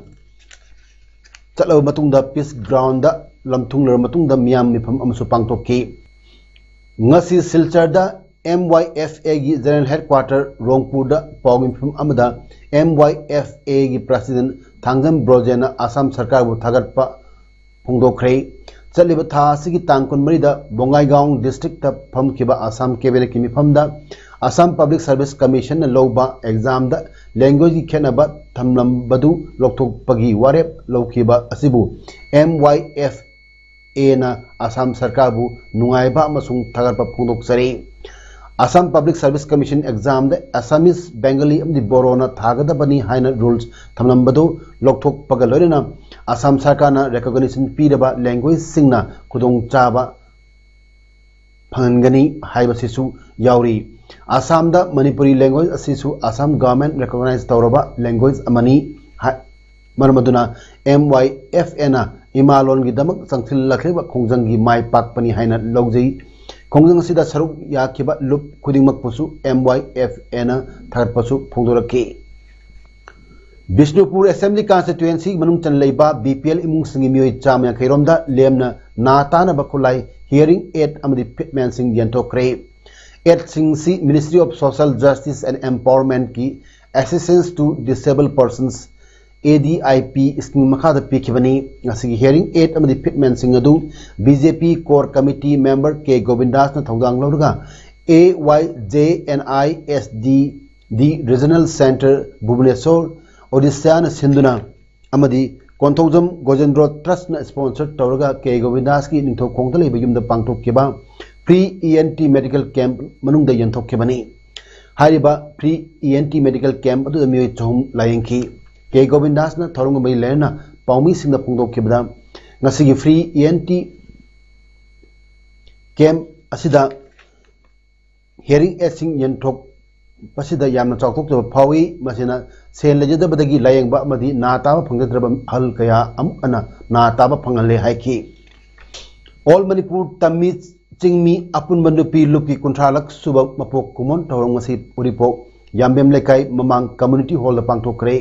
ꯆꯠꯂꯕ ꯃꯇꯨꯡꯗ ꯄꯤꯁ ꯒ꯭ꯔꯥꯎꯟꯗ ꯂꯝꯊꯨꯡꯂꯔꯕ ꯃꯇꯨꯡꯗ ꯃꯤꯌꯥꯝ ꯃꯤꯐꯝ ꯑꯃꯁꯨ ꯄꯥꯡꯊꯣꯛꯈꯤ꯫ ꯉꯁꯤ ꯁꯤꯜꯆꯔꯗ ꯑꯦꯝ ꯋꯥꯏ ꯑꯦꯐ ꯑꯦꯒꯤ ꯖꯦꯅꯔꯦꯜ ꯍꯦꯗꯀ꯭ꯋꯥꯇꯔ ꯔꯣꯡꯄꯨꯔꯗ ꯄꯥꯎꯒꯤ ꯃꯤꯐꯝ ꯑꯃꯗ ꯑꯦꯝ ꯋꯥꯏ ꯑꯦꯐ ꯑꯦꯒꯤ ꯄ꯭ꯔꯁꯤꯗꯦꯟ ꯊꯥꯡꯖꯝ ꯕ꯭ꯔꯣꯖꯦꯟꯅ ꯑꯁꯥꯝ ꯁꯔꯀꯥꯔꯕꯨ ꯊꯥꯒꯠꯄ ꯐꯣꯡꯗꯣꯛꯈ꯭ꯔꯦ꯫ ꯆꯠꯂꯤꯕ ꯊꯥ ꯑꯁꯤꯒꯤ ꯇꯥꯡ ꯀꯨꯟꯃꯔꯤꯗ ꯕꯣꯉꯥꯏꯒꯥꯎ ꯗꯤꯁꯇ꯭ꯔꯤꯛꯇ ꯐꯝꯈꯤꯕ ꯑꯁꯥꯝ ꯀꯦꯕꯤꯅꯦꯠꯀꯤ ꯃꯤꯐꯝꯗ ꯑꯁꯥꯝ ꯄꯕ꯭ꯂꯤꯛ ꯁꯔꯚꯤꯁ ꯀꯃꯤꯁꯟꯅ ꯂꯧꯕ ꯑꯦꯛꯖꯥꯝꯗ ꯂꯦꯡꯒ꯭ꯋꯦꯖꯀꯤ ꯈꯦꯠꯅꯕ ꯊꯝꯂꯝꯕꯗꯨ ꯂꯧꯊꯣꯛꯄꯒꯤ ꯋꯥꯔꯦꯞ ꯂꯧꯈꯤꯕ ꯑꯁꯤꯕꯨ ꯑꯦꯝ ꯋꯥꯏ ꯑꯦꯐ ꯑꯦꯅ ꯑꯁꯥꯝ ꯁꯔꯀꯥꯔꯕꯨ ꯅꯨꯡꯉꯥꯏꯕ ꯑꯃꯁꯨꯡ ꯊꯥꯒꯠꯄ ꯐꯣꯡꯗꯣꯛꯆꯔꯤ꯫ ꯑꯁꯥꯝ ꯄꯕ꯭ꯂꯤꯛ ꯁꯔꯚꯤꯁ ꯀꯃꯤꯁꯟ ꯑꯦꯛꯖꯥꯝꯗ ꯑꯁꯥꯃꯤꯁ, ꯕꯦꯡꯒꯂꯤ ꯑꯃꯗꯤ ꯕꯣꯔꯣꯅ ꯊꯥꯒꯗꯕꯅꯤ ꯍꯥꯏꯅ ꯔꯨꯜꯁ ꯊꯝꯂꯝꯕꯗꯨ ꯂꯧꯊꯣꯛꯄꯒ ꯂꯣꯏꯅꯅ ꯑꯁꯥꯝ ꯁꯔꯀꯥꯔꯅ ꯔꯦꯀꯣꯒꯅꯤꯁꯟ ꯄꯤꯔꯕ ꯂꯦꯡꯒ꯭ꯋꯦꯖꯁꯤꯡꯅ ꯈꯨꯗꯣꯡꯆꯥꯕ ꯐꯪꯍꯟꯒꯅꯤ ꯍꯥꯏꯕꯁꯤꯁꯨ ꯌꯥꯎꯔꯤ꯫ ꯑꯁꯥꯝꯗ ꯃꯅꯤꯄꯨꯔꯤ ꯂꯦꯡꯒ꯭ꯋꯦꯖ ꯑꯁꯤꯁꯨ ꯑꯁꯥꯝ ꯒꯚꯔꯟꯃꯦꯟꯠ ꯔꯦꯀꯣꯒꯅꯥꯏꯖ ꯇꯧꯔꯕ ꯂꯦꯡꯒ꯭ꯋꯦꯖ ꯑꯃꯅꯤ꯫ ꯍꯥꯏ-, ꯃꯔꯝ ꯑꯗꯨꯅ ꯑꯦꯝ ꯋꯥꯏ ꯑꯦꯐ ꯑꯦꯅ ꯏꯃꯥ ꯂꯣꯟꯒꯤꯗꯃꯛ ꯆꯪꯁꯤꯜꯂꯛꯂꯤꯕ ꯈꯣꯡꯖꯪꯒꯤ ꯃꯥꯏ ꯄꯥꯛꯄꯅꯤ ꯍꯥꯏꯅ ꯂꯧꯖꯩ꯫ ꯈꯣꯡꯖꯪ ꯑꯁꯤꯗ ꯁꯔꯨꯛ ꯌꯥꯈꯤꯕ ꯂꯨꯞ ꯈꯨꯗꯤꯡꯃꯛꯄꯨꯁꯨ ꯑꯦꯝ ꯋꯥꯏ ꯑꯦꯐ ꯑꯦꯅ ꯊꯥꯒꯠꯄꯁꯨ ꯐꯣꯡꯗꯣꯔꯛꯈꯤ꯫ ꯕꯤꯁꯅꯨꯄꯨꯔ ꯑꯦꯁꯦꯝꯕ꯭ꯂꯤ ꯀꯟꯁꯇꯤꯇ꯭ꯋꯦꯟꯁꯤ ꯃꯅꯨꯡ ꯆꯟ ꯂꯩꯕ ꯕꯤ ꯄꯤ ꯑꯦꯜ ꯏꯃꯨꯡꯁꯤꯡꯒꯤ ꯃꯤꯑꯣꯏ ꯆꯥꯝꯃ ꯌꯥꯡꯈꯩ ꯔꯣꯝꯗ ꯂꯦꯝꯅ ꯅꯥ ꯇꯥꯅꯕ ꯈꯨꯠꯂꯥꯏ ꯍꯤꯌꯔꯤꯡ ꯑꯦꯗ ꯑꯃꯗꯤ ꯐꯤꯠꯃꯦꯟꯁꯤꯡ ꯌꯦꯟꯊꯣꯛꯈ꯭ꯔꯦ꯫ ꯑꯦꯗꯁꯤꯡꯁꯤ Ministry of Social Justice and Empowermentꯀꯤ Assistance to Disabled Persons, A D I P scheme ꯃꯈꯥꯗ ꯄꯤꯈꯤꯕꯅꯤ꯫ ꯉꯁꯤꯒꯤ ꯍꯤꯌꯔꯤꯡ ꯑꯦꯗ ꯑꯃꯗꯤ ꯐꯤꯠꯃꯦꯟꯁꯤꯡ ꯑꯗꯨ ꯕꯤ ꯖꯦ ꯄꯤ core committee member ꯀꯦ ꯒꯣꯕꯤꯟꯗꯥꯁꯅ ꯊꯧꯗꯥꯡ ꯂꯧꯔꯒ A Y J N I S D D Regional Centre, ꯚꯨꯕꯅꯦꯁꯣꯔ, ꯑꯣꯗꯤꯁꯥꯅ ꯁꯤꯟꯗꯨꯅ ꯑꯃꯗꯤ Konthoujam ꯒꯣꯖꯦꯟꯗ꯭ꯔꯣ ꯇ꯭ꯔꯁꯅ sponsor ꯇꯧꯔꯒ ꯀꯦ ꯒꯣꯕꯤꯟꯗꯥꯁꯀꯤ ꯅꯤꯡꯊꯧꯈꯣꯡꯗ ꯂꯩꯕ ꯌꯨꯝꯗ ꯄꯥꯡꯊꯣꯛꯈꯤꯕ free E N T medical camp ꯃꯅꯨꯡꯗ ꯌꯦꯟꯊꯣꯛꯈꯤꯕꯅꯤ꯫ ꯍꯥꯏꯔꯤꯕ free E N T medical camp ꯑꯗꯨꯗ ꯃꯤꯑꯣꯏ ꯆꯍꯨꯝ ꯂꯥꯌꯦꯡꯈꯤ꯫ ꯀꯦ ꯒꯣꯕꯤꯟꯗꯥꯁꯅ ꯊꯧꯔꯝꯒ ꯃꯔꯤ ꯂꯩꯅꯅ ꯄꯥꯎꯃꯤꯁꯤꯡꯗ ꯐꯣꯡꯗꯣꯛꯈꯤꯕꯗ, ꯉꯁꯤꯒꯤ free E N T camp ꯑꯁꯤꯗ ꯍꯤꯌꯔꯤꯡ ꯑꯦꯗꯁꯤꯡ ꯌꯦꯟꯊꯣꯛꯄꯁꯤꯗ ꯌꯥꯝꯅ ꯆꯥꯎꯊꯣꯛꯆꯕ ꯐꯥꯎꯏ꯫ ꯃꯁꯤꯅ ꯁꯦꯜ ꯂꯩꯖꯗꯕꯗꯒꯤ ꯂꯥꯌꯦꯡꯕ ꯑꯃꯗꯤ ꯅꯥ ꯇꯥꯕ ꯐꯪꯖꯗ꯭ꯔꯕ ꯑꯍꯜ ꯀꯌꯥ ꯑꯃꯨꯛ ꯍꯟꯅ ꯅꯥ ꯇꯥꯕ ꯐꯪꯍꯜꯂꯦ ꯍꯥꯏꯈꯤ꯫ ꯑꯣꯜ ꯃꯅꯤꯄꯨꯔ ꯇꯝꯃꯤ ꯆꯤꯡꯃꯤ ꯑꯄꯨꯟꯕ ꯅꯨꯄꯤ ꯂꯨꯞꯀꯤ ꯀꯨꯟꯊ꯭ꯔꯥ ꯂꯛ ꯁꯨꯕ ꯃꯄꯣꯛ ꯀꯨꯝꯑꯣꯟ ꯊꯧꯔꯝ ꯉꯁꯤ ꯎꯔꯤꯄꯣꯛ ꯌꯥꯝꯕꯦꯝ ꯂꯩꯀꯥꯏ ꯃꯃꯥꯡ ꯀꯝꯃ꯭ꯌꯨꯅꯤꯇꯤ ꯍꯣꯜꯗ ꯄꯥꯡꯊꯣꯛꯈ꯭ꯔꯦ꯫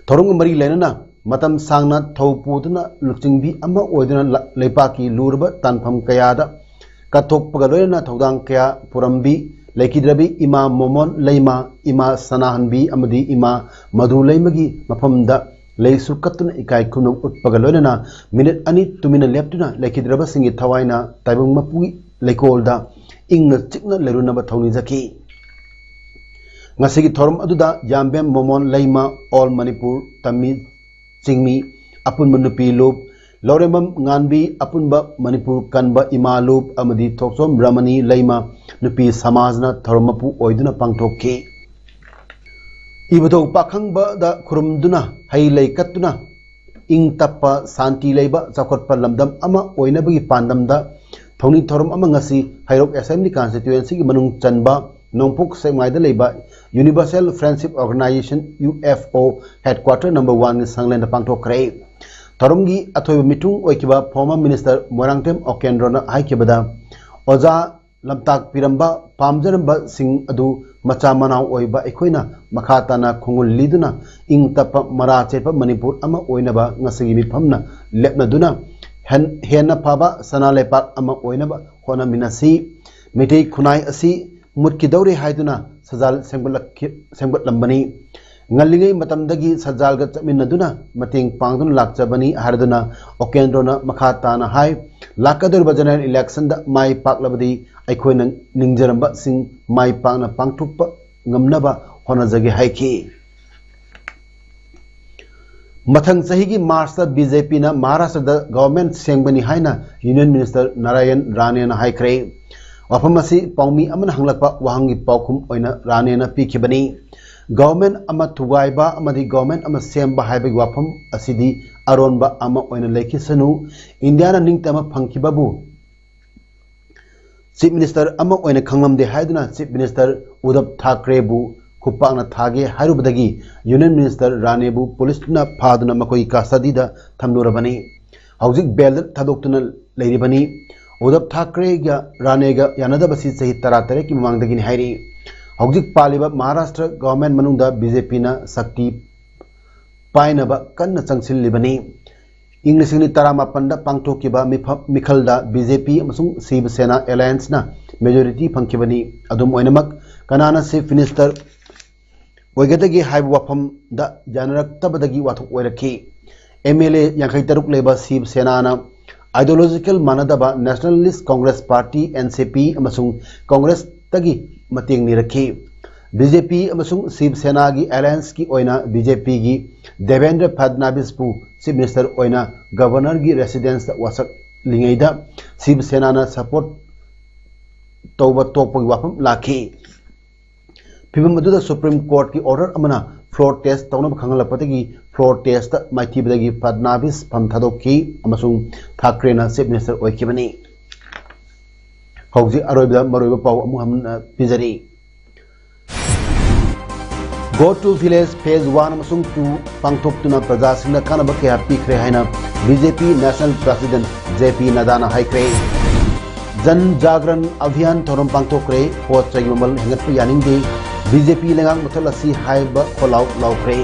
ꯊꯧꯔꯝꯒ ꯃꯔꯤ ꯂꯩꯅꯅ ꯃꯇꯝ ꯁꯥꯡꯅ ꯊꯧ ꯄꯨꯗꯨꯅ ꯂꯨꯆꯤꯡꯕꯤ ꯑꯃ ꯑꯣꯏꯗꯨꯅ ꯂ-, ꯂꯩꯄꯥꯛꯀꯤ ꯂꯨꯔꯕ ꯇꯥꯟꯐꯝ ꯀꯌꯥꯗ ꯀꯠꯊꯣꯛꯄꯒ ꯂꯣꯏꯅꯅ ꯊꯧꯗꯥꯡ ꯀꯌꯥ ꯄꯨꯔꯝꯕꯤ ꯂꯩꯈꯤꯗ꯭ꯔꯕꯤ ꯏꯃꯥ ꯃꯣꯃꯣꯟ ꯂꯩꯃ, ꯏꯃꯥ ꯁꯅꯥꯍꯟꯕꯤ ꯑꯃꯗꯤ ꯏꯃꯥ ꯃꯙꯨ ꯂꯩꯃꯒꯤ ꯃꯐꯝꯗ ꯂꯩꯁꯨ ꯀꯠꯇꯨꯅ ꯏꯀꯥꯏ ꯈꯨꯝꯅꯕ ꯎꯠꯄꯒ ꯂꯣꯏꯅꯅ ꯃꯤꯅꯤꯠ ꯑꯅꯤ ꯇꯨꯃꯤꯟꯅ ꯂꯦꯞꯇꯨꯅ ꯂꯩꯈꯤꯗ꯭ꯔꯕꯁꯤꯡꯒꯤ ꯊꯋꯥꯏꯅ ꯇꯥꯏꯕꯪ ꯃꯄꯨꯒꯤ ꯂꯩꯀꯣꯜꯗ ꯏꯪꯅ ꯆꯤꯛꯅ ꯂꯩꯔꯨꯅꯕ ꯊꯧꯅꯤꯖꯈꯤ꯫ ꯉꯁꯤꯒꯤ ꯊꯧꯔꯝ ꯑꯗꯨꯗ ꯌꯥꯝꯕꯦꯝ ꯃꯣꯃꯣꯟ ꯂꯩꯃ, ꯑꯣꯜ ꯃꯅꯤꯄꯨꯔ ꯇꯝꯃꯤ ꯆꯤꯡꯃꯤ ꯑꯄꯨꯟꯕ ꯅꯨꯄꯤ ꯂꯨꯞ, ꯂꯧꯔꯦꯝꯕꯝ ꯉꯥꯟꯕꯤ ꯑꯄꯨꯟꯕ ꯃꯅꯤꯄꯨꯔ ꯀꯟꯕ ꯏꯃꯥ ꯂꯨꯞ ꯑꯃꯗꯤ ꯊꯣꯛꯆꯣꯝ ꯔꯃꯅꯤ ꯂꯩꯃ ꯅꯨꯄꯤ ꯁꯃꯥꯖꯅ ꯊꯧꯔꯝ ꯃꯄꯨ ꯑꯣꯏꯗꯨꯅ ꯄꯥꯡꯊꯣꯛꯈꯤ꯫ ꯏꯕꯨꯙꯧ ꯄꯥꯈꯪꯕꯗ ꯈꯨꯔꯨꯝꯗꯨꯅ ꯍꯩ ꯂꯩ ꯀꯠꯇꯨꯅ ꯏꯪ ꯇꯞꯄ ꯁꯥꯟꯇꯤ ꯂꯩꯕ ꯆꯥꯎꯈꯠꯄ ꯂꯝꯗꯝ ꯑꯃ ꯑꯣꯏꯅꯕꯒꯤ ꯄꯥꯟꯗꯝꯗ ꯊꯧꯅꯤ ꯊꯧꯔꯝ ꯑꯃ ꯉꯁꯤ ꯍꯩꯔꯣꯛ Assembly Constituencyꯒꯤ ꯃꯅꯨꯡ ꯆꯟꯕ ꯅꯣꯡꯄꯣꯛ ꯁꯦꯛꯃꯥꯏꯗ ꯂꯩꯕ Universal Friendship Organization, U F O, Headquarter number oneꯒꯤ ꯁꯪꯂꯦꯟꯗ ꯄꯥꯡꯊꯣꯛꯈ꯭ꯔꯦ꯫ ꯊꯧꯔꯝꯒꯤ ꯑꯊꯣꯏꯕ ꯃꯤꯊꯨꯡ ꯑꯣꯏꯈꯤꯕ former minister ꯃꯣꯏꯔꯥꯡꯊꯦꯝ ꯑꯣꯀꯦꯟꯗ꯭ꯔꯣꯅ ꯍꯥꯏꯈꯤꯕꯗ, ꯑꯣꯖꯥ ꯂꯝꯇꯥꯛ ꯄꯤꯔꯝꯕ ꯄꯥꯝꯖꯔꯝꯕꯁꯤꯡ ꯑꯗꯨ ꯃꯆꯥ ꯃꯅꯥꯎ ꯑꯣꯏꯕ ꯑꯩꯈꯣꯏꯅ ꯃꯈꯥ ꯇꯥꯅ ꯈꯣꯡꯒꯨꯜ ꯂꯤꯗꯨꯅ ꯏꯪ ꯇꯞꯄ ꯃꯔꯥ ꯆꯦꯠꯄ ꯃꯅꯤꯄꯨꯔ ꯑꯃ ꯑꯣꯏꯅꯕ ꯉꯁꯤꯒꯤ ꯃꯤꯐꯝꯅ ꯂꯦꯞꯅꯗꯨꯅ ꯍꯦꯟ-, ꯍꯦꯟꯅ ꯐꯕ ꯁꯅꯥ ꯂꯩꯄꯥꯛ ꯑꯃ ꯑꯣꯏꯅꯕ ꯍꯣꯠꯅꯃꯤꯟꯅꯁꯤ꯫ ꯃꯩꯇꯩ ꯈꯨꯟꯅꯥꯏ ꯑꯁꯤ ꯃꯨꯠꯈꯤꯗꯧꯔꯦ ꯍꯥꯏꯗꯨꯅ ꯁꯖꯥꯜ ꯁꯦꯝꯒꯠꯂꯛꯈꯤ-, ꯁꯦꯝꯒꯠꯂꯝꯕꯅꯤ꯫ ꯉꯜꯂꯤꯉꯩ ꯃꯇꯝꯗꯒꯤ ꯁꯖꯥꯜꯒ ꯆꯠꯃꯤꯟꯅꯗꯨꯅ ꯃꯇꯦꯡ ꯄꯥꯡꯗꯨꯅ ꯂꯥꯛꯆꯕꯅꯤ ꯍꯥꯏꯔꯗꯨꯅ ꯑꯣꯀꯦꯟꯗ꯭ꯔꯣꯅ ꯃꯈꯥ ꯇꯥꯅ ꯍꯥꯏ, ꯂꯥꯛꯀꯗꯧꯔꯤꯕ general electionꯗ ꯃꯥꯏ ꯄꯥꯛꯂꯕꯗꯤ ꯑꯩꯈꯣꯏꯅ ꯅꯤꯡꯖꯔꯝꯕꯁꯤꯡ ꯃꯥꯏ ꯄꯥꯛꯅ ꯄꯥꯡꯊꯣꯛꯄ ꯉꯝꯅꯕ ꯍꯣꯠꯅꯖꯒꯦ ꯍꯥꯏꯈꯤ꯫ ꯃꯊꯪ ꯆꯍꯤꯒꯤ Marchꯇ BJPꯅ ꯃꯍꯥꯔꯥꯁꯇ꯭ꯔꯗ government ꯁꯦꯝꯒꯅꯤ ꯍꯥꯏꯅ Union Minister ꯅꯥꯔꯥꯌꯟ ꯔꯥꯅꯦꯅ ꯍꯥꯏꯈ꯭ꯔꯦ꯫ ꯋꯥꯐꯝ ꯑꯁꯤ ꯄꯥꯎꯃꯤ ꯑꯃꯅ ꯍꯪꯂꯛꯄ ꯋꯥꯍꯪꯒꯤ ꯄꯥꯎꯈꯨꯝ ꯑꯣꯏꯅ ꯔꯥꯅꯦꯅ ꯄꯤꯈꯤꯕꯅꯤ꯫ Government ꯑꯃ ꯊꯨꯒꯥꯏꯕ ꯑꯃꯗꯤ government ꯑꯃ ꯁꯦꯝꯕ ꯍꯥꯏꯕꯒꯤ ꯋꯥꯐꯝ ꯑꯁꯤꯗꯤ ꯑꯔꯣꯟꯕ ꯑꯃ ꯑꯣꯏꯅ ꯂꯩꯈꯤꯁꯅꯨ꯫ ꯏꯟꯗꯤꯌꯥꯅ ꯅꯤꯡꯇꯝꯕ ꯐꯪꯈꯤꯕꯕꯨ Chief Minister ꯑꯃ ꯑꯣꯏꯅ ꯈꯪꯂꯝꯗꯦ ꯍꯥꯏꯗꯨꯅ Chief Minister ꯎꯗꯞ ꯊꯥꯀ꯭ꯔꯦꯕꯨ ꯈꯨꯄꯥꯛꯅ ꯊꯥꯒꯦ ꯍꯥꯏꯔꯨꯕꯗꯒꯤ Union Minister ꯔꯥꯅꯦꯕꯨ ꯄꯨꯂꯤꯁꯅ ꯐꯥꯗꯨꯅ ꯃꯈꯣꯏꯒꯤ custodyꯗ ꯊꯝꯂꯨꯔꯕꯅꯤ꯫ ꯍꯧꯖꯤꯛ bailꯗ ꯊꯥꯗꯣꯛꯇꯨꯅ ꯂꯩꯔꯤꯕꯅꯤ꯫ ꯎꯗꯞ ꯊꯥꯀ꯭ꯔꯦꯒ ꯔꯥꯅꯦꯒ ꯌꯥꯅꯗꯕꯁꯤ ꯆꯍꯤ ꯇꯔꯥꯇꯔꯦꯠꯀꯤ ꯃꯃꯥꯡꯗꯒꯤꯅꯤ ꯍꯥꯏꯔꯤ꯫ ꯍꯧꯖꯤꯛ ꯄꯥꯜꯂꯤꯕ ꯃꯍꯥꯔꯥꯁꯇ꯭ꯔ government ꯃꯅꯨꯡꯗ BJPꯅ ꯁꯛꯇꯤ ꯄꯥꯏꯅꯕ ꯀꯟꯅ ꯆꯪꯁꯤꯜꯂꯤꯕꯅꯤ꯫ ꯏꯪ ꯂꯤꯁꯤꯡ ꯑꯅꯤ ꯇꯔꯥꯃꯥꯄꯟꯗ ꯄꯥꯡꯊꯣꯛꯈꯤꯕ ꯃꯤꯐ-, ꯃꯤꯈꯜꯗ BJP ꯑꯃꯁꯨꯡ ꯁꯤꯕ ꯁꯦꯅꯥ allianceꯅ majority ꯐꯪꯈꯤꯕꯅꯤ꯫ ꯑꯗꯨꯝ ꯑꯣꯏꯅꯃꯛ, ꯀꯅꯥꯅ Chief Minister ꯑꯣꯏꯒꯗꯒꯦ ꯍꯥꯏꯕ ꯋꯥꯐꯝꯗ ꯌꯥꯅꯔꯛꯇꯕꯗꯒꯤ ꯋꯥꯊꯣꯛ ꯑꯣꯏꯔꯛꯈꯤ꯫ MLA ꯌꯥꯡꯈꯩ ꯇꯔꯨꯛ ꯂꯩꯕ ꯁꯤꯕ ꯁꯦꯅꯥꯅ ideological ꯃꯥꯟꯅꯗꯕ Nationalist Congress Party, NCP, ꯑꯃꯁꯨꯡ Congressꯇꯒꯤ ꯃꯇꯦꯡ ꯅꯤꯔꯛꯈꯤ꯫ ꯕꯤ ꯖꯦ ꯄꯤ ꯑꯃꯁꯨꯡ ꯁꯤꯕ ꯁꯦꯅꯥꯒꯤ ꯑꯦꯂꯥꯌꯟꯁꯀꯤ ꯑꯣꯏꯅ ꯕꯤ ꯖꯦ ꯄꯤꯒꯤ ꯗꯦꯕꯦꯟꯗ꯭ꯔ ꯐꯗꯅꯥꯕꯤꯁꯄꯨ ꯆꯤꯐ ꯃꯤꯅꯤꯁꯇꯔ ꯑꯣꯏꯅ ꯒꯕꯔꯅꯔꯒꯤ ꯔꯦꯁꯤꯗꯦꯟꯁꯇ ꯋꯥꯁꯛꯂꯤꯉꯩꯗ ꯁꯤꯕ ꯁꯦꯅꯥꯅ ꯁꯄꯣꯔꯠ ꯇꯧꯕ ꯇꯣꯛꯄꯒꯤ ꯋꯥꯐꯝ ꯂꯥꯛꯈꯤ꯫ ꯐꯤꯚꯝ ꯑꯗꯨꯗ ꯁꯨꯄ꯭ꯔꯤꯝ ꯀꯣꯔꯠꯀꯤ ꯑꯣꯔꯗꯔ ꯑꯃꯅ ꯐ꯭ꯂꯣꯔ ꯇꯦꯁ ꯇꯧꯅꯕ ꯈꯪꯍꯜꯂꯛꯄꯗꯒꯤ ꯐ꯭ꯂꯣꯔ ꯇꯦꯁꯇ ꯃꯥꯏꯊꯤꯕꯗꯒꯤ ꯐꯗꯅꯥꯕꯤꯁ ꯐꯝ ꯊꯥꯗꯣꯛꯈꯤ ꯑꯃꯁꯨꯡ ꯊꯥꯀ꯭ꯔꯦꯅ ꯆꯤꯐ ꯃꯤꯅꯤꯁꯇꯔ ꯑꯣꯏꯈꯤꯕꯅꯤ꯫ ꯍꯧꯖꯤꯛ ꯑꯔꯣꯏꯕꯗ ꯃꯔꯨꯑꯣꯏꯕ ꯄꯥꯎ ꯑꯃꯨꯛ ꯍꯟꯅ ꯄꯤꯖꯔꯤ꯫ Go to Village Phase One ꯑꯃꯁꯨꯡ Two ꯄꯥꯡꯊꯣꯛꯇꯨꯅ ꯄ꯭ꯔꯖꯥꯁꯤꯡꯗ ꯀꯥꯟꯅꯕ ꯀꯌꯥ ꯄꯤꯈ꯭ꯔꯦ ꯍꯥꯏꯅ ꯕꯤ ꯖꯦ ꯄꯤ National President J P ꯅꯗꯥꯅ ꯍꯥꯏꯈ꯭ꯔꯦ꯫ ꯖꯟ ꯖꯥꯒ꯭ꯔꯟ ꯑꯚꯤꯌꯥꯟ ꯊꯧꯔꯝ ꯄꯥꯡꯊꯣꯛꯈ꯭ꯔꯦ꯫ ꯄꯣꯠ ꯆꯩꯒꯤ ꯃꯃꯜ ꯍꯦꯟꯒꯠꯄ ꯌꯥꯅꯤꯡꯗꯦ, ꯕꯤ ꯖꯦ ꯄꯤ ꯂꯩꯉꯥꯛ ꯃꯨꯊꯠꯂꯁꯤ ꯍꯥꯏꯕ ꯈꯣꯜꯂꯥꯎ ꯂꯥꯎꯈ꯭ꯔꯦ꯫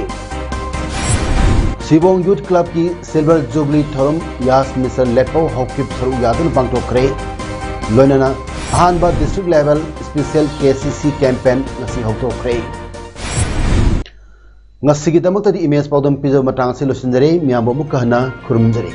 ꯁꯤꯕꯣꯡ ꯌꯨꯊ ꯀ꯭ꯂꯕꯀꯤ ꯁꯤꯜꯚꯔ ꯖꯨꯕꯤꯂꯤ ꯊꯧꯔꯝ ꯌꯥꯁ ꯃꯤꯁꯇꯔ ꯂꯦꯠꯄꯧ ꯍꯥꯎꯀꯤꯞ ꯁꯔꯨꯛ ꯌꯥꯗꯨꯅ ꯄꯥꯡꯊꯣꯛꯈ꯭ꯔꯦ꯫ ꯂꯣꯏꯅꯅ ꯑꯍꯥꯟꯕ district level special K C ꯁꯤ ꯀꯦꯝꯄꯦꯟ ꯉꯁꯤ ꯍꯧꯗꯣꯛꯈ꯭ꯔꯦ꯫ ꯉꯁꯤꯒꯤꯗꯃꯛꯇꯗꯤ ꯏꯃꯦꯖ ꯄꯥꯎꯗꯝ ꯄꯤꯖꯕ ꯃꯇꯥꯡ ꯑꯁꯤ ꯂꯣꯏꯁꯤꯟꯖꯔꯦ꯫ ꯃꯤꯌꯥꯝꯕꯨ ꯑꯃꯨꯛꯀ ꯍꯟꯅ ꯈꯨꯔꯨꯝꯖꯔꯤ꯫